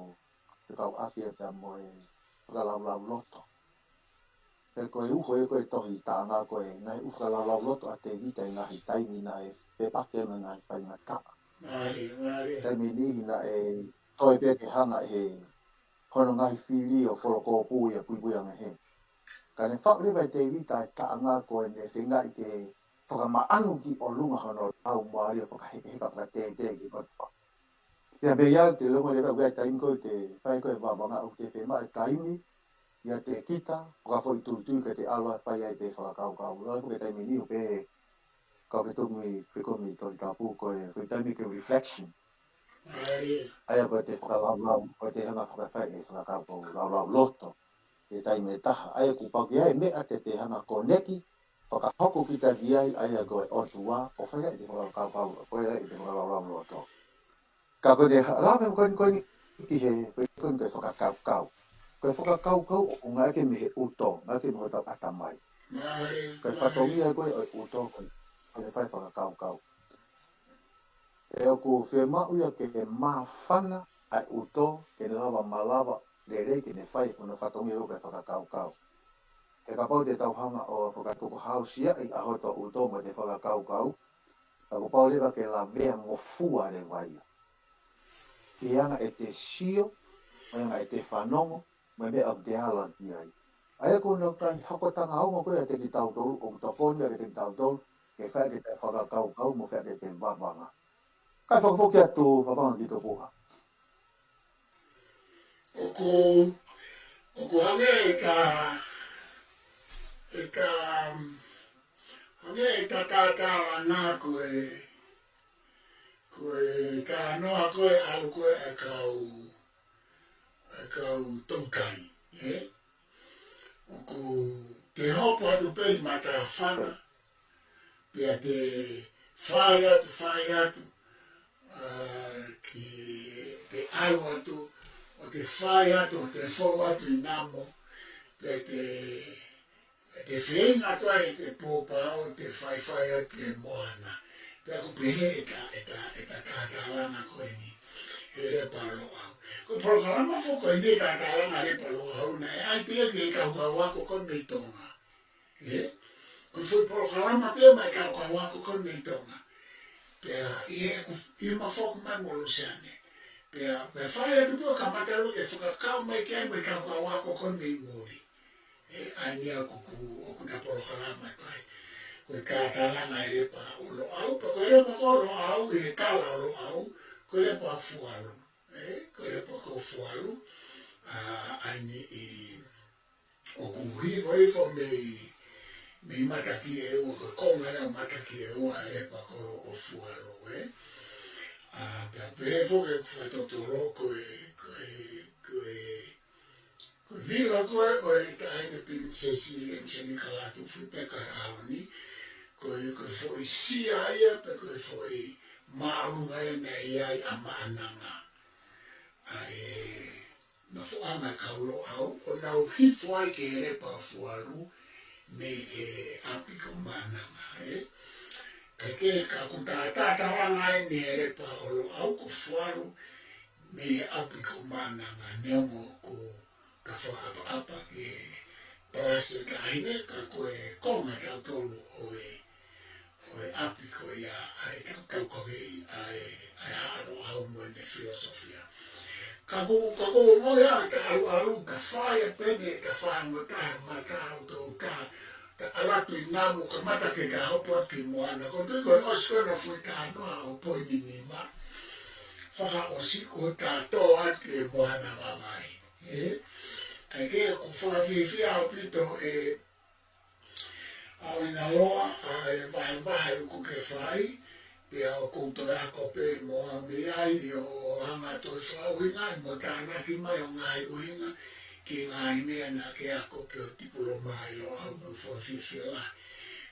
te kau ʻaki ia pea mo e fakalaulauloto. He ko e uho ia ko ē tohi taʻanga ko ē ngaahi ʻū fakalaulauloto ʻa Tēvita ʻi he ngaahi taimi naʻe fepaki ai mo e ngaahi faingataʻa. Mālie, mālie. Taimi ʻe niʻihi naʻe toe pē ke hanga ʻe he hono ngaahi fili ʻo folokōpū ia puipui ange he. Ka ne faʻu leva ʻe Tēvita e taʻanga ko ē ne feingaʻi ke fakamaʻanu ki ʻolunga hono lau mālie ʻo fakahekeheka fakatētē ki ʻOtua. Pea mei ai te longo leva ʻoku ʻi ai e taimi ko ē te fai ko ē e vavanga ʻoku te fiemaʻu e taimi ʻiate kita, fakafoʻituitui ke te ʻalu ʻo fai ai ʻete fakakaukau. Lalo ko e taimi ni ʻoku pehē, ka fetumi, fekumi Tohi Tapu ko e, ko e taimi ke reflection. ʻA ia ko ʻete fakalaulau, ko ʻete hanga fakafai ʻe fakakaukau laulau loto. ʻI he taimi ʻe taha, ʻa ia kuo pau ke ʻi ai e meʻa te te hanga koneki, fakahoko kita ki ai, ʻa ia ko e ʻOtua, ʻo fai ai ʻete fakakaukau, ʻo fai ai ʻete fakalaulau loto. Ka ko ʻene lave ko eni ko eni ki he, ko eni ko e fakakaukau. Ko e fakakaukau ʻoku ngāueʻaki mei he ʻuto, ngāueʻaki mei hotau ʻatamai. Ko e fatongia ko ē ʻo e ʻuto ko ē, ko ʻene fai fakakaukau. Pea ʻoku fiemaʻu ia ke māfana ʻa e ʻuto, ke ne lava malava lelei ke ne fai hono fatongia ko e fakakaukau. He kapau te tau hanga ʻo fakatukuhāusiaʻi ʻa hotau ʻuto mo ʻete fakakaukau, ka kuo pau leva ke lavea ngofua leva ia. Ke anga ʻete sio, mo e anga ʻete fanongo, mo e meʻa ʻoku te ala ki ai. ʻA ia ko hono ʻikai hoko tangaongo ko ē ʻiate kitautolu, ʻoku tokoni ia kiate kitautolu, ke fai ʻete fakakaukau mo fai ʻete vavanga. Kae fakafoki atu Vavangakitupuʻa. ʻOku, ʻoku hangē ʻeta, ʻeta, hangē ʻeta tātālanga ko e, ko e talanoa ko ē ʻalu ko ē ʻa e kau, ʻa e kau toutai, ē? ʻOku te hopo atu pē ʻi matāfanga, pea te fai atu, fai atu, ʻa, ki te ʻalu atu, ʻo te fai atu, ʻo te fou atu ʻi namo, pea te, pea te feinga atu ai ʻete pōpao, ʻo te faifai atu ki he moana. Pea ʻoku pehē ʻeta, ʻeta, ʻeta tātālanga ko eni, he Lepa ʻo Loʻau. Ko e polokalama foki ko eni ʻe tātālanga Lepa ʻo Loʻau, naʻe ʻai pē ia ki he kau kau ako ko ē mei Tonga. Ē? Ko e foʻi polokalama pē ia mei he kau kau ako ko ē mei Tonga. Pea ʻi heʻeku f-, ʻi heʻema foki mai mo Luseane. Pea, pea fai atu pē ʻo kamata ʻo ke fakakau mai ki ai mo e kau kau ako ko ē mei muli. Ē, ʻa eni ʻoku, ʻoku, ʻoku na polokalama atu ai. Ko e tātālanga e Lepa ʻo Loʻau, pea ko e Lepa ko Loʻau, ʻi he tala ʻo Loʻau, ko e Lepa ʻo Fualu. Ē, ko e Lepa ko Fualu, ʻa, ʻa eni ʻi, ʻoku hifo, hifo mei, mei Matakiʻeua, ko e konga ia ʻo Matakiʻeua, Lepa ko ʻo Fualu, ē. ʻA, pea pehē foki ʻeku fakatotolo ko e, ko e, ko e, ko e vila ko ē ʻo e Taʻahine Pilinisesi ʻEnisoni Kalatufu pē ka ʻaho ni, ko e, ko e foʻi sia ia, pe ko e foʻi māʻolunga ia naʻe ʻi ai ʻa Maʻananga. ʻA e, nofoʻanga kau Loʻau, ʻo nau hifo ai ki he Lepa ʻo Fualu, mei he ʻapi ko Maʻananga, ē. Kae kehe ka ʻoku tātālanga eni e Lepa ʻo Loʻau ko Fualu, mei he ʻapi ko Maʻananga, neongo ʻoku ta fakaʻapaʻapa ki he palasi ʻo e taʻahine, ka ko e konga tautolu ʻo e, ʻo e ʻapi ko ia ʻa e tau, taukaveʻi ʻa e, ʻa e Haʻa Loʻau mo ʻene filosofia. Ka ko, ka ko mo ia ʻeta ʻaluʻalu, ta fai ʻa pene, ta fai mo ta mata ʻo tau ta, ta ʻalu atu ʻi namo kamata ke ta hopo atu ki moana. Ko e tui ko e ʻosi ko ē ʻena foʻi talanoa ʻo poini nima. Fakaʻosi ko ta tō atu ki moana vavai. Ē? Kae kehe ʻoku fakafiefia ʻaupito e ʻAohinaloa, ʻa e vahevahe ʻoku ke fai, pea ʻoku ou toe ako pē mo au mei ai ʻo hanga toe fakaʻuhingaʻi mo tānaki mai ʻo ngaahi ʻuhinga ki he ngaahi meʻa naʻa ke ako ki ho tipiloma ʻi Loʻau pea fakafiefia lahi.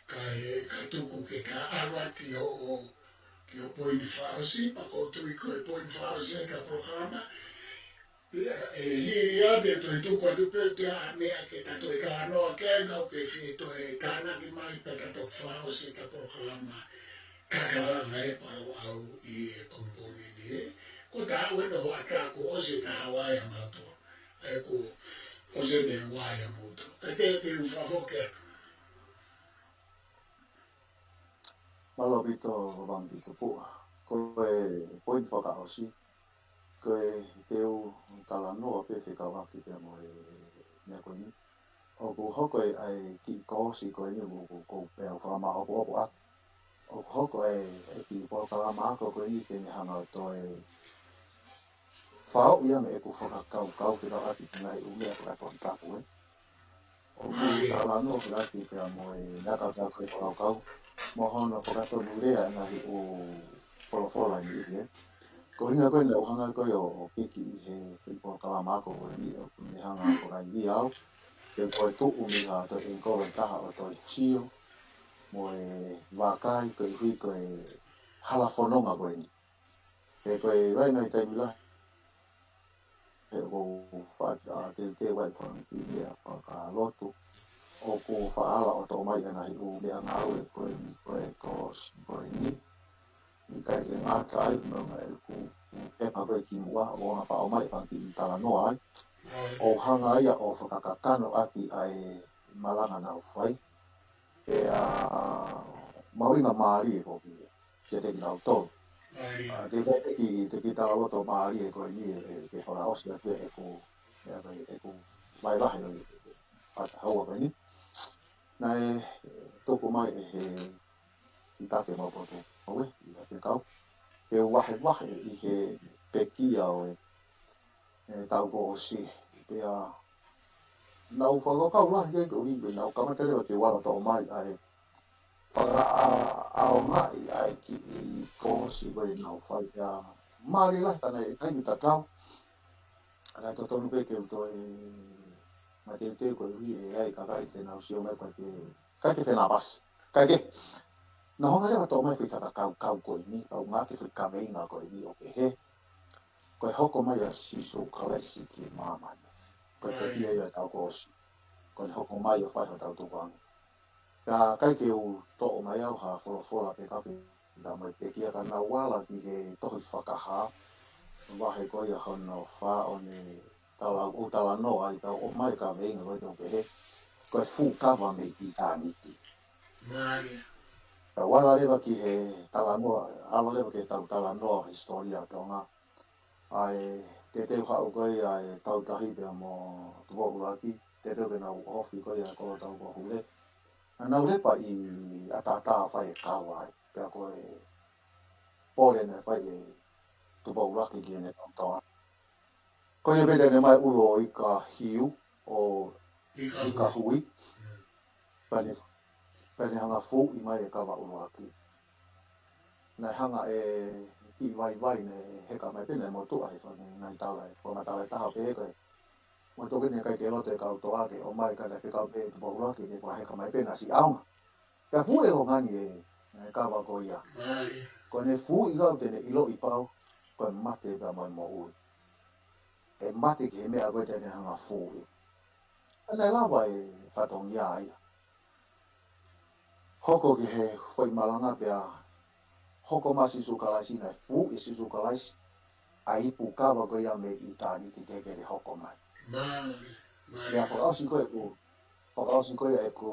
Kae, kae tuku ke ta ʻalu atu ki hoʻo, ki hoʻo poini fakaʻosi, pea ʻoku ou tui ko e poini fakaʻosi ʻeta polokalama, pea ʻe hili ia te u toe tuku atu pē ʻa e meʻa ke ta toe talanoa ki ai, ka ʻoku ke fie toe tānaki mai pea ta toki fakaʻosi ʻeta polokalama Tātālanga Lepa ʻo Loʻau ʻi he pongipongi ni, ē. Ko ʻeta ʻalu eni ʻo hoʻatā kuo ʻosi ʻeta Hawaii ʻa mautolu. ʻA ia kuo ʻosi eni e Hawaii ʻa mautolu. Kae te, te u fakafoki atu. Mālō ʻaupito Vavangakitupuʻa. Ko e poini fakaʻosi, ko e te u talanoa pē fekauʻaki pea mo e meʻa ko eni. ʻOku hoko e ʻa e kiʻi koosi ko eni ʻoku, ʻoku, ʻoku pea u fakamāʻopoʻopo ʻaki. ʻOku hoko e, e kiʻi polokalama ako ko eni ke ne hanga ʻo toe fakaʻosi ange ʻeku fakakaukau fekauʻaki ki he ngaahi ʻū meʻa fakatohitapu, ē. ʻoku talanoa ʻaki pea mo e ngaahi ʻakapulu fakakaukau, mo hono fakatonu lea ʻa e ngaahi ʻū folofola ni ʻi he. Ko e ʻuhinga ko ē naʻa ku hanga ko ē ʻo, ʻo piki ʻi he, he polokalama ako ko eni, ʻoku ne hanga ʻo fakaivia au, ke u toe tuʻu mei ha toe ʻengikolo ʻe taha ʻo toe sio, mo e vakai koeʻuhi ko e hala fononga ko eni. He ko e vaʻinga ʻi he taimi lahi, he ʻoku ou faʻa teuteu ai fanga kiʻi meʻa fakalotu. ʻOku ou faʻa ala ʻo toʻo mai ʻa e ngaahi ʻū meʻangāue ko eni, ko e kolosi ko eni. ʻIkai ke ngata ai, nonga ʻeku, ʻeku pepa ko ē kimuʻa, ʻoku ou hanga ʻo faʻa ʻomai fanga kiʻi talanoa ai. ʻO hanga ia ʻo fakakakano ʻaki ʻa e malanga naʻa ku fai. Pea mahuʻinga mālie foki kiate kinautolu. ʻA, ke fai pē kiʻi, te kiʻi talaloto mālie ko eni ē, ē, ke fakaʻosi atu ʻeku, ē, ʻeku vahevahe ʻo e fakahaua ko eni. Naʻe tuku mai ʻe he ʻItake Maʻupoto, ʻo e, ʻi he fekau, ke u vahevahe ʻi he pekia ʻo e, ʻetau kolosi. Pea naʻa ku fakakaukau lahi ki ai koeʻuhi ko e naʻa ku kamata leva ke u ala ʻo toʻo mai ʻa e fakaʻaongaʻi ʻa e kiʻi kolosi ko ē naʻa ku fai, pea mālie lahi ka naʻe taimi tatau. Ka naʻe totonu pē ke u toe mateuteu koeʻuhi ʻe ʻi ai e kakai te nau sio mai ʻoku ʻikai ke, ʻikai ke fenāpasi. Kae kehe, naʻa ku hanga leva ʻo toʻo mai e foʻi fakakaukau ko eni, ʻo ngāueʻaki e foʻi kaveinga ko eni ʻo pehē, ko e hoko mai ʻa Sīsū Kalaisi ki māmani. Ko e pekia ia ʻetau kolosi. Ko ʻene hoko mai ʻo fai hotau tukuange. Ka ʻikai ke u toʻo mai au ha folofola pe ka pe ka mo e pekia, ka naʻa ku ala ki he tohi Fakahā, vahe ko ia hono fā, ʻo ne tala, ʻo talanoa ai, ka ʻomai e kaveinga ko ē ʻo pehē, ko e fuʻu kava mei ʻitāniti. Mālie. Ka u ala leva ki he talanoa, ala leva ki heʻetau talanoa hisitōlia Tonga. ʻA e, teuteu haʻu ko ia ʻa e Tautahi pea mo Tupou ʻUluaki, teuteu ke nau ofi ko ia e kolo tau ko Hule. Naʻa nau lepa ʻi ʻAtatā ʻo fai e kava ai, pea ko e pole naʻe fai ʻe Tupou ʻUluaki ki heʻene kau toa. Ko ia pē te ne ʻomai e ʻulu ʻo Ika Hiu, ʻo Ika Hui. Hui. Mm. Pea ne, pea ne hanga ʻo fuʻi mai e kava ʻuluaki. Naʻe hanga ʻe he kiʻi vaivai naʻe heka mai pē, naʻe motuʻa he fanga ngaahi tala, e fakamatala ʻe taha pē he ko e, mo toki ne ʻikai ke loto e kau toa ke ʻomai, ka naʻe fekau pē ʻe Tupou ʻUluaki ke fakaheka mai pē naʻa siʻi ʻaonga. Pea fuʻu ʻe longa ni e, e kava ko ia. Mālie. Ko ʻene fuʻi ʻoku te ne ʻiloʻi pau, ko e mate pea mo e moʻui. ʻE mate ki he meʻa ko ē te ne hanga ʻo fuʻi. Ka naʻe lava e fatongia ia. Hoko ki he foʻi malanga pea hoko mai ʻa Sīsū Kalaisi, naʻe fuʻi ʻe Sīsū Kalaisi ʻa e ipu kava ko ia mei ʻitāniti teʻeki ke ne hoko mai. Mālie, mālie. Pea fakaʻosi ko ē ʻeku, fakaʻosi ko ia ʻeku,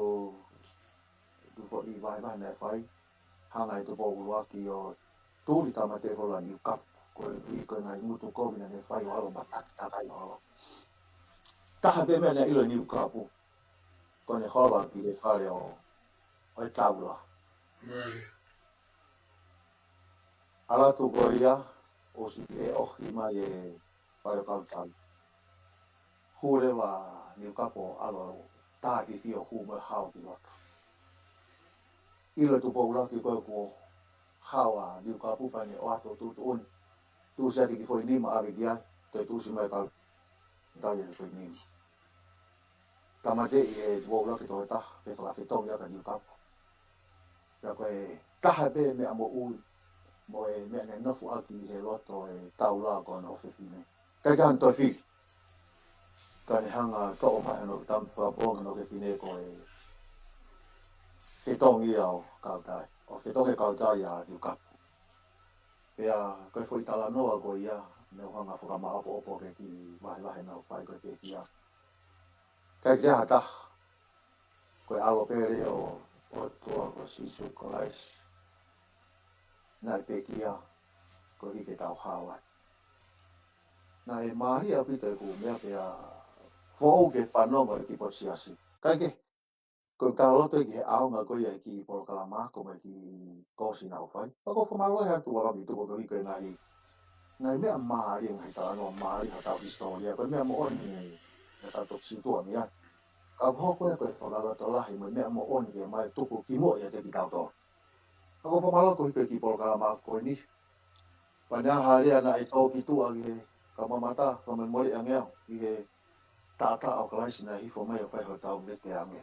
ʻeku foʻi vahevahe naʻe fai, hanga ʻe Tupou ʻUluaki ʻo tuli tāmateʻi hola Niukapu, koeʻuhi ko e ngaahi ngutu kovi naʻa ne fai ʻo ʻalu ʻo matakitaki ai ʻo ʻalu. Taha pē meʻa naʻe ʻilo ʻe Niukapu, ko ʻene hola ki he fale ʻo, ʻo e taula. Mālie. ʻAlu atu ko ia, ʻosi ʻe ohi mai e fale ʻo e kau tau. Hū leva ʻa Niukapu ʻo ʻalu ʻo tā e fifi ʻo hū mo e hao ki loto. ʻIlo ʻe Tupou ʻUluaki ko ē kuo hao ʻa Niukapu pea ne ʻoatu ʻo tuʻutuʻuni. Tuʻusi atu e kiʻi foʻi nima ʻave ki ai, toe tuʻusi mai e kau tau ia e foʻi nima. Tāmateʻi ʻe Tupou ʻUluaki e tokotaha, pea fakafetongi ʻaki ʻa Niukapu. Pea ko e taha pē meʻa moʻui, mo e meʻa naʻe nofo ʻaki he loto e taula ko hono ʻofefine. ʻIkai ke ne toe fili. Ka ne hanga ʻo toʻo mai hono tama fakapoongi hono ʻofefine ko e fetongi ia ʻo e kau tau. ʻO fetongi e kau tau ia ʻa Niukapu. Pea ko e foʻi talanoa ko ia, naʻa ku hanga ʻo fakamaʻopoʻopo ki he kiʻi vahevahe naʻa ku fai ko e pekia. ʻIkai ke ʻi ai ha taha. Ko e ʻAlo pē leva ʻo e ʻOtua ko Sīsū Kalaisi. Naʻe pekia, koeʻuhi ke tau hao ai. Naʻe mālie ʻaupito ʻeku meʻa pea foʻou ke fanongo e kiʻi potu siasi. Kae kehe, ko e talaloto ki he ʻaonga ko ia e kiʻi polokalama ako mo e kiʻi kolosi naʻa ku fai. Pea ʻoku ou fakamālō lahi atu ʻa Vavituko koeʻuhi ko e ngaahi, ngaahi meʻa mālie, ngaahi talanoa mālie hotau hisitōlia. Ko e meʻa moʻoni ʻe, ʻe tau toki sītuʻa mei ai. Ka hoko ia ko e fakalotolahi mo e meʻa moʻoni ke ʻomai tuku ki muʻa ʻiate kitautolu. Ka ʻoku ou fakamālō koeʻuhi ko e kiʻi polokalama ko eni. Pea neongo ha lea naʻe tō ki tuʻa ki he kau mamata, fakamolemole ange au, ki he taʻataʻa ʻo Kalaisi naʻe hifo mai ʻo fai hotau vete ange.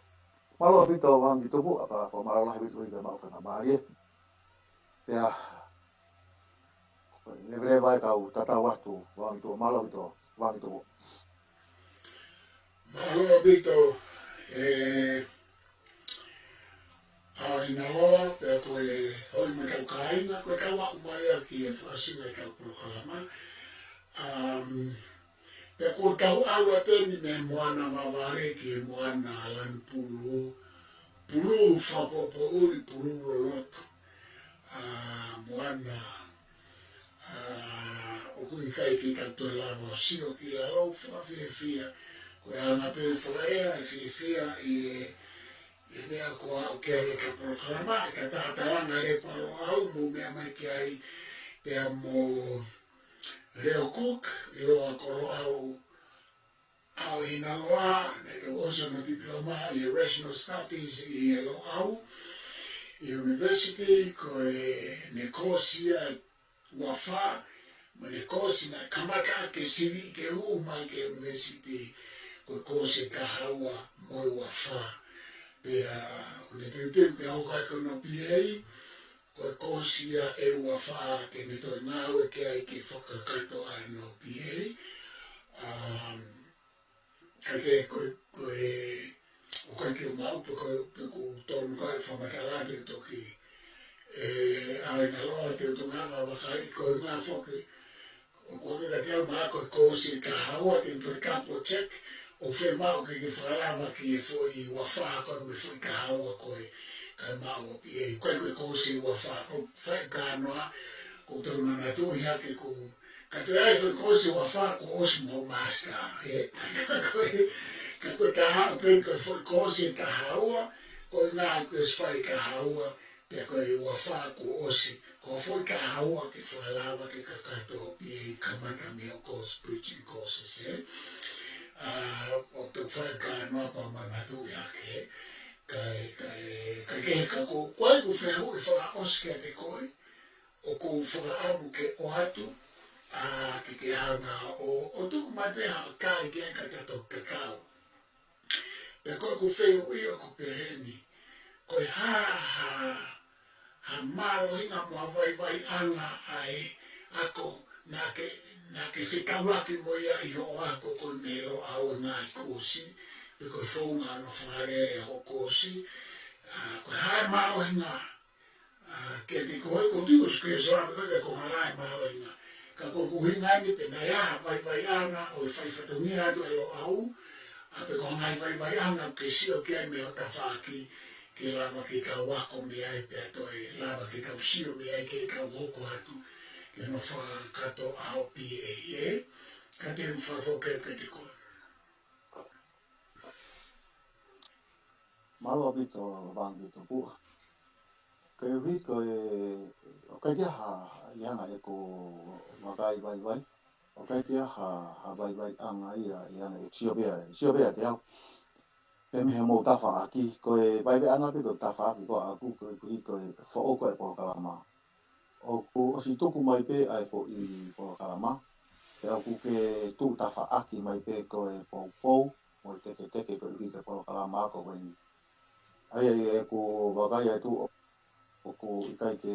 Mālō ʻaupito Vāhangi Tupuʻa, pea fakamālō lahi ʻaupito koeʻuhi ko e maʻu faingamālie. Pea, leveleva e kau tatau atu, Vāhangi Tupuʻa, mālō ʻaupito, Vāhangi Tupuʻa. Mālō ʻaupito, ē, ʻAohinaloa, pea ko e hoi mo ʻetau kāinga, ko ʻetau aʻu mai ia ki he fakaʻosinga ʻetau polokalama. Um, pea ko ʻetau ʻalu atu eni mei he moana vavale ki he moana lanu pulū, pulū fakapoʻupoʻuli, pulū loloto. ʻA, moana, ʻa, ʻoku ʻikai ke tau toe lava ʻo sio ki lalo, fakafiefia. Ko e anga pē fakalea, fiefia ʻi he, ʻi he meʻa ko ē ʻoku ʻi ai ʻeta polokalama, ʻeta tatalanga Lepa Loʻau mo meʻa mai ki ai, pea mo Leo Cook, ʻiloa ko Loʻau ʻAohinaloa, naʻe tau ʻosi hono diploma ʻi he Rational Studies ʻi he Loʻau University, ko ʻene kōsi ia ʻe uafā, mo ʻene kōsi naʻe kamata ke sivi ke hū mai ki he university, ko e kōsi ʻe taha ua mo e uafā. Pea, ʻo ne teuteu ke hoko ai ko hono B A, ko e kōsi ia ʻe uafā te ne toe ngāue ki ai ke fakakakato ai hono B A. Um, ka ke ko e, ko e, ʻoku ʻikai ke u maʻu pe ko e, pe ʻoku tonu ka e fakamatala te u toki, ē, ʻAohinaloa te u toki hanga ʻo vakai ko e ngaahi foki, ʻoku ʻikai ke u maʻu ko e kōsi ʻe taha ua te u toe double check, ʻoku fiemaʻu ke ke fakalava ki he foʻi uafā ko ē mo e foʻi taha ua ko ē, kae maʻu hoʻo B A, ʻikai ko e kōsi uafā, ko e faʻa talanoa, ʻoku ou tau manatuʻi hake ko, ka toe ʻi ai e foʻi kōsi uafā kuo ʻosi mo hoʻo master, ē. Ka ko e, ka ko e taha pē ko e foʻi kōsi ʻe taha ua, ko e ngaahi kōsi fai taha ua, pea ko e uafā kuo ʻosi, ko e foʻi taha ua ke fakalava ke kakato hoʻo B A kamata mei hoʻo course, bridging courses, ē. ʻA, ʻoku ou tau faʻa talanoa pea manatuʻi hake, kae, kae, kae kehe ka ko, ko e ʻoku ou fehuʻi fakaʻosi kiate koe, ʻoku ou fakaʻamu ke ʻoatu, ʻa, ke ke hanga ʻo, ʻo tuku mai pē haʻo tali ki ai ka ta toki tatau. Pea ko ʻeku fehuʻi ʻoku peheni, ko e hā ha, ha mālohinga mo ha vaivaiʻanga ʻa e ako naʻa ke, naʻa ke fetaulaki mo ia ʻi hoʻo ako ko ē mei Loʻau ʻi he ngaahi kōsi, pe ko e founga hono fakalele hoʻo kōsi, ʻa, ko e hā e mālohinga ʻA, kiate koe, ko e tui ʻosi ke sala pe ko e ko hala e mālohinga. Ka ko ʻeku ʻuhinga eni pe naʻe ʻi ai ha vaivaiʻanga ʻo e fai fatongia atu ʻe Loʻau, ʻa pe ko e ngaahi vaivaiʻanga ke sio ki ai mei hoʻo tafaʻaki, ke lava ke tau ako mei ai pea toe lava ke tau sio mei ai ke tau hoko atu, ke nofo fakakakato ʻa hoʻo B A, ē? Ka te u fakafoki kiate koe. Mālō ʻaupito Vāhangi Tupuʻa. Koeʻuhi ko e, ʻoku ʻikai ke ʻi ai ha, ha ʻi ai hanga ʻeku vakai vaivai. ʻOku ʻikai ke ʻi ai ha, ha vaivaiʻanga ia, ʻi ai hanga ʻeku sio pē, sio pē ʻiate au. Pea mei hoʻomou tafaʻaki, ko e vaivaiʻanga pē ko e tafaʻaki ko ē ʻaʻaku koeʻuhi ko e foʻou ko ē e polokalama. ʻOku ʻosi tuku mai pē ʻa e foʻi polokalama. Pea ʻoku ke tuʻu tafaʻaki mai pē ko e poupou, mo e teketeke koeʻuhi ko e polokalama ako ko eni. ʻA ia ʻi heʻeku vakai atu ʻo, ʻoku ʻikai ke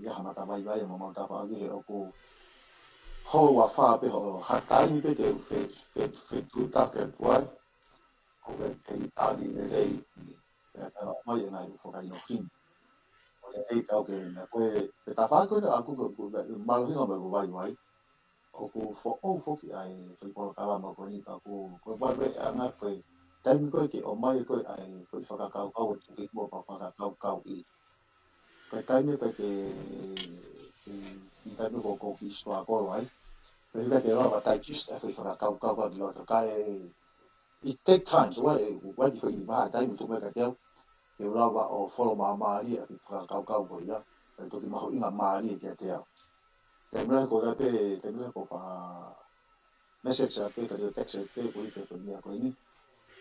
ʻi ai ha mata vaivai mo homou tafaʻaki he ʻoku holo uafā pē hoʻo, ha taimi pē te u fe, fe, fetuʻutaki atu ai. ʻOku ʻikai ke tali lelei, pea ke ʻomai e ngaahi ʻū fakahinohino. ʻO lelei kau ke meʻa ko e, pe tafaʻaki ko ē ʻaʻaku ko, ko, mālohinga mo ʻeku vaivai. ʻOku foʻou foki ʻa e foʻi polokalama ko eni ka ko, ko e vaivaiʻanga ko e taimi ko ē ke ʻomai ko ē ʻa e foʻi fakakaukau ʻo tuki mo pa fakakaukauʻi. Ko e taimi ko ē ke, ke, ke taimi ko ē ʻoku ou kiʻi struggle ai. Pea ʻikai ke lava digest ʻa e foʻi fakakaukau ko ē ki loto kae it take time, so wai, wai ki foʻi vahaʻa taimi tuʻu mai kiate au, ke u lava ʻo follow māmālie ʻa e foʻi fakakaukau ko ia, kae toki mahuʻinga mālie kiate au. Taimi lahi ko ia pē, taimi lahi ko e faʻa message atu pē, kae text atu pē, ko e foʻi meʻa ko eni.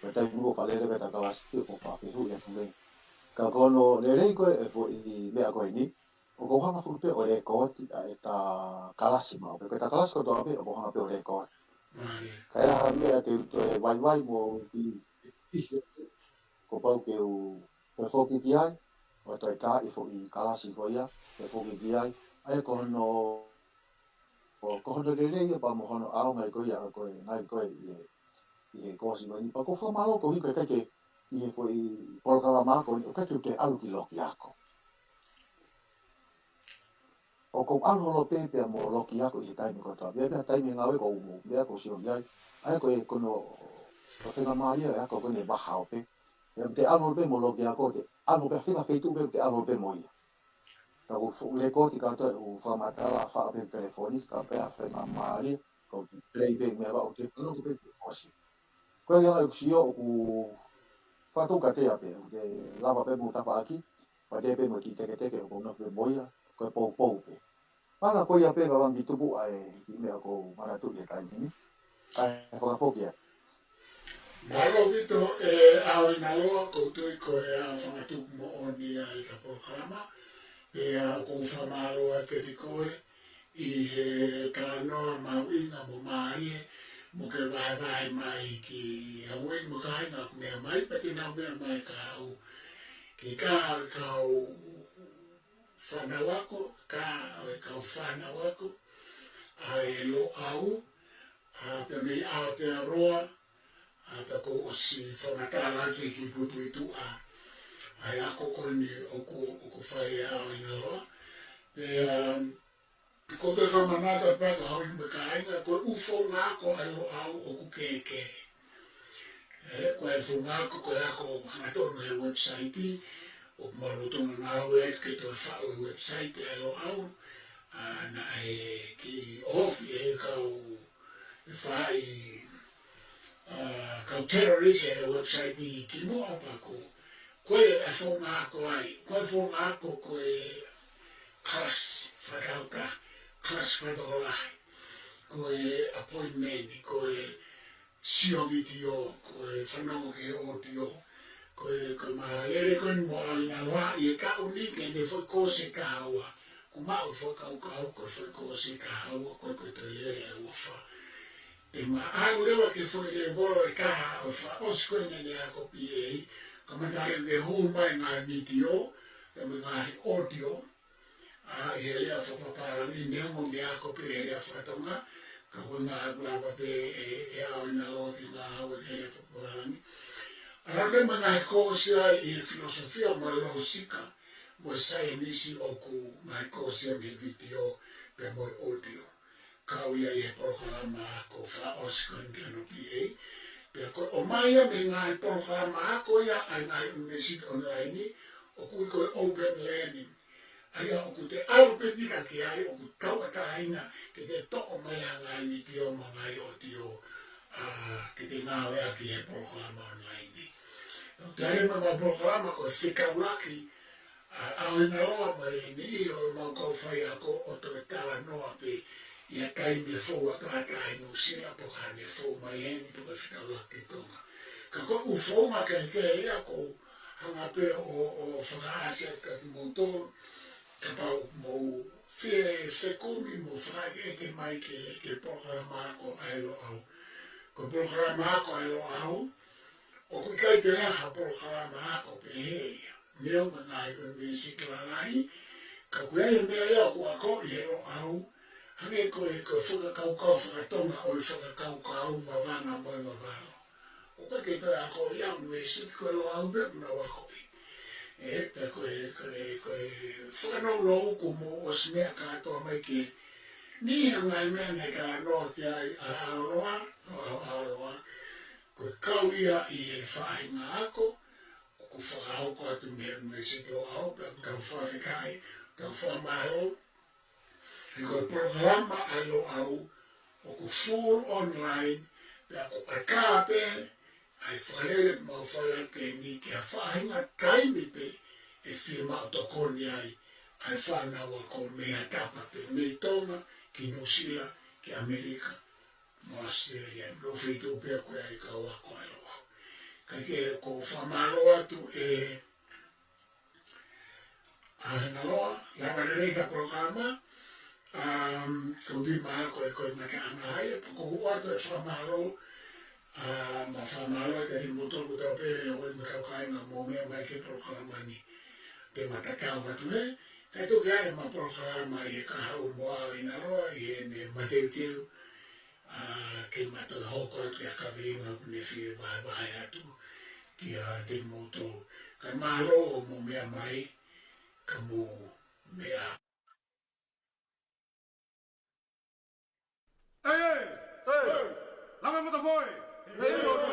Ko e taimi ʻoku fakalele pē ʻeta kalasi, ʻoku ou fehuʻi atu mei. Ka ko hono lelei ko ē e foʻi meʻa ko eni, ʻoku ou hanga foki pē ʻo lekooti ʻa ʻeta kalasi maʻu pē. Ko ʻeta kalasi kotoa pē, ʻoku ou hanga pē ʻo lekooti. Ka ʻi ai ha meʻa te u toe vaivai mo ki, ki, kuo pau ke u toe foki ki ai, ʻo toe tā e foʻi kalasi ko ia, toe foki ki ai. ʻA ia ko hono, ko hono lelei ia pea mo hono ʻaonga ia ko ia, ko e ngaahi ko ē ʻi he, ʻi he koosi ko eni. Pea ʻoku ou fakamālō koeʻuhi ko e ʻikai ke ʻi he foʻi polokalama ako ni, ʻoku ʻikai ke u toe ʻalu ki loki ako. ʻOku ou ʻalu holo pē pea mo loki ako ʻi he taimi kotoa. Meʻa pē ha taimi ngāue ʻoku ou meʻa ʻoku ou sio ki ai. ʻA ia ko e ko hono, ko e faingamālie e ako ko eni ʻe vaha ʻo pē. Pea te ʻalu holo pē mo loki ako, te ʻalu pē fika feituʻu pē, te ʻalu holo pē mo ia. Ka ʻoku ou lekooti kātoa ʻeku fakamatala, faʻo pē telefoni, ka pea faingamālie, ko e play pē meʻa ʻoku te fanongo pē ki he koosi. Ko ia ʻoku sio ʻoku fakatoukatea pē, ʻoku te lava pē mo tafaʻaki, pea te pē mo e kiʻi teketeke ʻoku ou nofo pē mo ia, ko e poupou pē. Pea ko ia pē ka vangi tupu ʻa e kiʻi meʻa ʻoku ou manatuʻi he taimi ni. ʻA e fakafoki atu. Mālō ʻaupito ʻe ʻAohinaloa, ʻoku ou tui ko e ʻa e fakatupu moʻoni ʻa ʻeta polokalama, pea ʻoku ou fakamālō atu kiate koe, ʻi he talanoa mahuʻinga mo mālie, mo ke vahevahe mai ki he ueʻi mo e kāinga ʻoku meʻa mai, pea te nau meʻa mai kia au. Ki he taha ʻo e kau fānau ako, taha ʻo e kau fānau ako, ʻa e Loʻau, ʻa pea mei Aotearoa, ʻa pea kuo ʻosi fakamatala atu e kiʻi putu ʻi tuʻa, ʻa e ako ko eni ʻoku, ʻoku fai ʻe ʻAohinaloa. Pea, um, ʻoku ou toe fakamanatu pē ki he ueʻi mo e kāinga, ko e ʻū founga ako ʻa e Loʻau ʻoku kehekehe. ʻE, ko e founga ako, ko e ako hangatonu he website, ʻoku mau lolotonga ngāue atu ke toe faʻu e website ʻa e Loʻau, ʻa, naʻe kiʻi ofi e kau, e fai, ʻa, kau terrorist e website ʻi kimuʻa pea ko, ko e founga ako ai, ko e founga ako ko e class fakataha, class fakatokolahi, ko e appointment, ko e sio vitiō, ko e fanongo ki he audio, ko e, ko e mālele ko eni mo ʻAohinaloa ʻi he taʻu ni ki heʻene foʻi koosi ʻe taha ua. Kuo maʻu e fakakaukau ko e foʻi koosi ʻe taha ua, ko e ko e toe lele ʻa e ua fā. Te ma ʻalu leva ki he foʻi lēvolo ʻe taha ʻo fakaʻosi ko eni ʻene ako P A, kamata leva ke hū mai ngaahi vitiō, pea mo e ngaahi audio, ʻa, ʻi he lea fakapapālangi, neongo ʻene ako pē he lea fakatonga, ka ko e ngaahi ʻoku lava pē ʻe, ʻe ʻAohinaloa ke ngāue he lea fakapapālangi. ʻA, lele mo e ngaahi koosi ai ʻi he filosofia mo e lōsika, mo e saienisi ʻoku ngaahi koosi ai mei he vitiō, pea mo e audio. Kau ia ʻi he polokalama ako fakaʻosi ko eni ki hono P A. Pea ko e ʻomai ia mei he ngaahi polokalama ako ia ʻa e ngaahi ʻunivēsiti online, ʻoku ui ko e open learning. ʻA ia ʻoku te ʻalu pē kita ki ai, ʻoku tauʻatāina ke te toʻo mai ha ngaahi vitiō mo e ngaahi audio, ʻa, ke te ngāueʻaki he polokalama online. Pea ʻoku te ʻalu mai mo e polokalama ko e fetaulaki, ʻa, ʻAohinaloa mo e niʻihi ʻo ʻemau kau faiako ʻo toe talanoa pē ʻi he taimi ʻe fou atu ai ki Nuʻusila pe ko haʻane fou mai heni pe ko e fetaulaki ki Tonga. Ka ko e ʻū founga kehekehe ia ʻoku ou hanga pē ʻo, ʻo fakaʻasi atu kiate kimoutolu, kapau ʻoku mou fie fekumi mo fakaʻekeʻeke mai ki he, ki he polokalama ako ʻa e Loʻau. Ko e polokalama ako ʻa e Loʻau, ʻoku ʻikai ke ʻi ai ha polokalama ako pehē ia. Neongo e ngaahi ʻunivēsiti lalahi, ka ʻoku ʻi ai e meʻa ia ʻoku akoʻi ʻe he Loʻau, hangē ko e, ko e fakakaukau fakatonga ʻo e fakakaukau vavanga mo e vavalo. ʻOku ʻikai ke toe akoʻi ia ʻe he ʻunivēsiti, ko e Loʻau pē ʻoku nau akoʻi. ʻE, pea ko e, ko e, ko e fakanounou kuo mou ʻosi meʻa kātoa mai ki he niʻihi ʻo e ngaahi meʻa naʻe talanoa ki ai ʻa ʻAohinaloa, ʻa ʻAohinaloa, ko e kau ia ʻi he faʻahinga ako ʻoku fakahoko atu mei he ʻUnivēsiti Loʻau, pea ʻoku tau fakafetaʻi, tau fakamālō, he ko e polokalama ʻa e Loʻau ʻoku full online, pea ʻoku ʻatā pē ʻa e fakalele ʻoku mau fai atu eni ki ha faʻahinga taimi pē ʻe fiemaʻu tokoni ai ʻa e fānau ako mei ha tapa pē, mei Tonga ki Nuʻusila, ki ʻAmelika, mo ʻAositelēlia, mo e feituʻu pē ʻoku ʻi ai e kau ako ʻa e Loʻau. Kae kehe ʻoku ou fakamālō atu ē, ʻa, Hinaloa, lava lelei ʻeta polokalama, um, ko e tui mālō ko e, ko e ngataʻanga ai, pea ʻoku ou ʻoatu e fakamālō, ʻa, mo e fakamālō kiate kimoutolu kotoa pē ʻoku mou kau kāinga mou meʻa mai ki he polokalama ni. Te ma tatau atu ē, kae toki ʻi ai ʻema polokalama ʻi he kahaʻu mo au, Hinaloa, ʻi heʻene mateuteu, ʻa, ke ma toe hoko atu ki ha kaveinga ʻoku ne fie vahevahe atu kiate kimoutolu. Kae mālō hoʻomou meʻa mai, ka mou meʻa. Ei, ei! Ei! Lave mata foʻi! Ei, ei!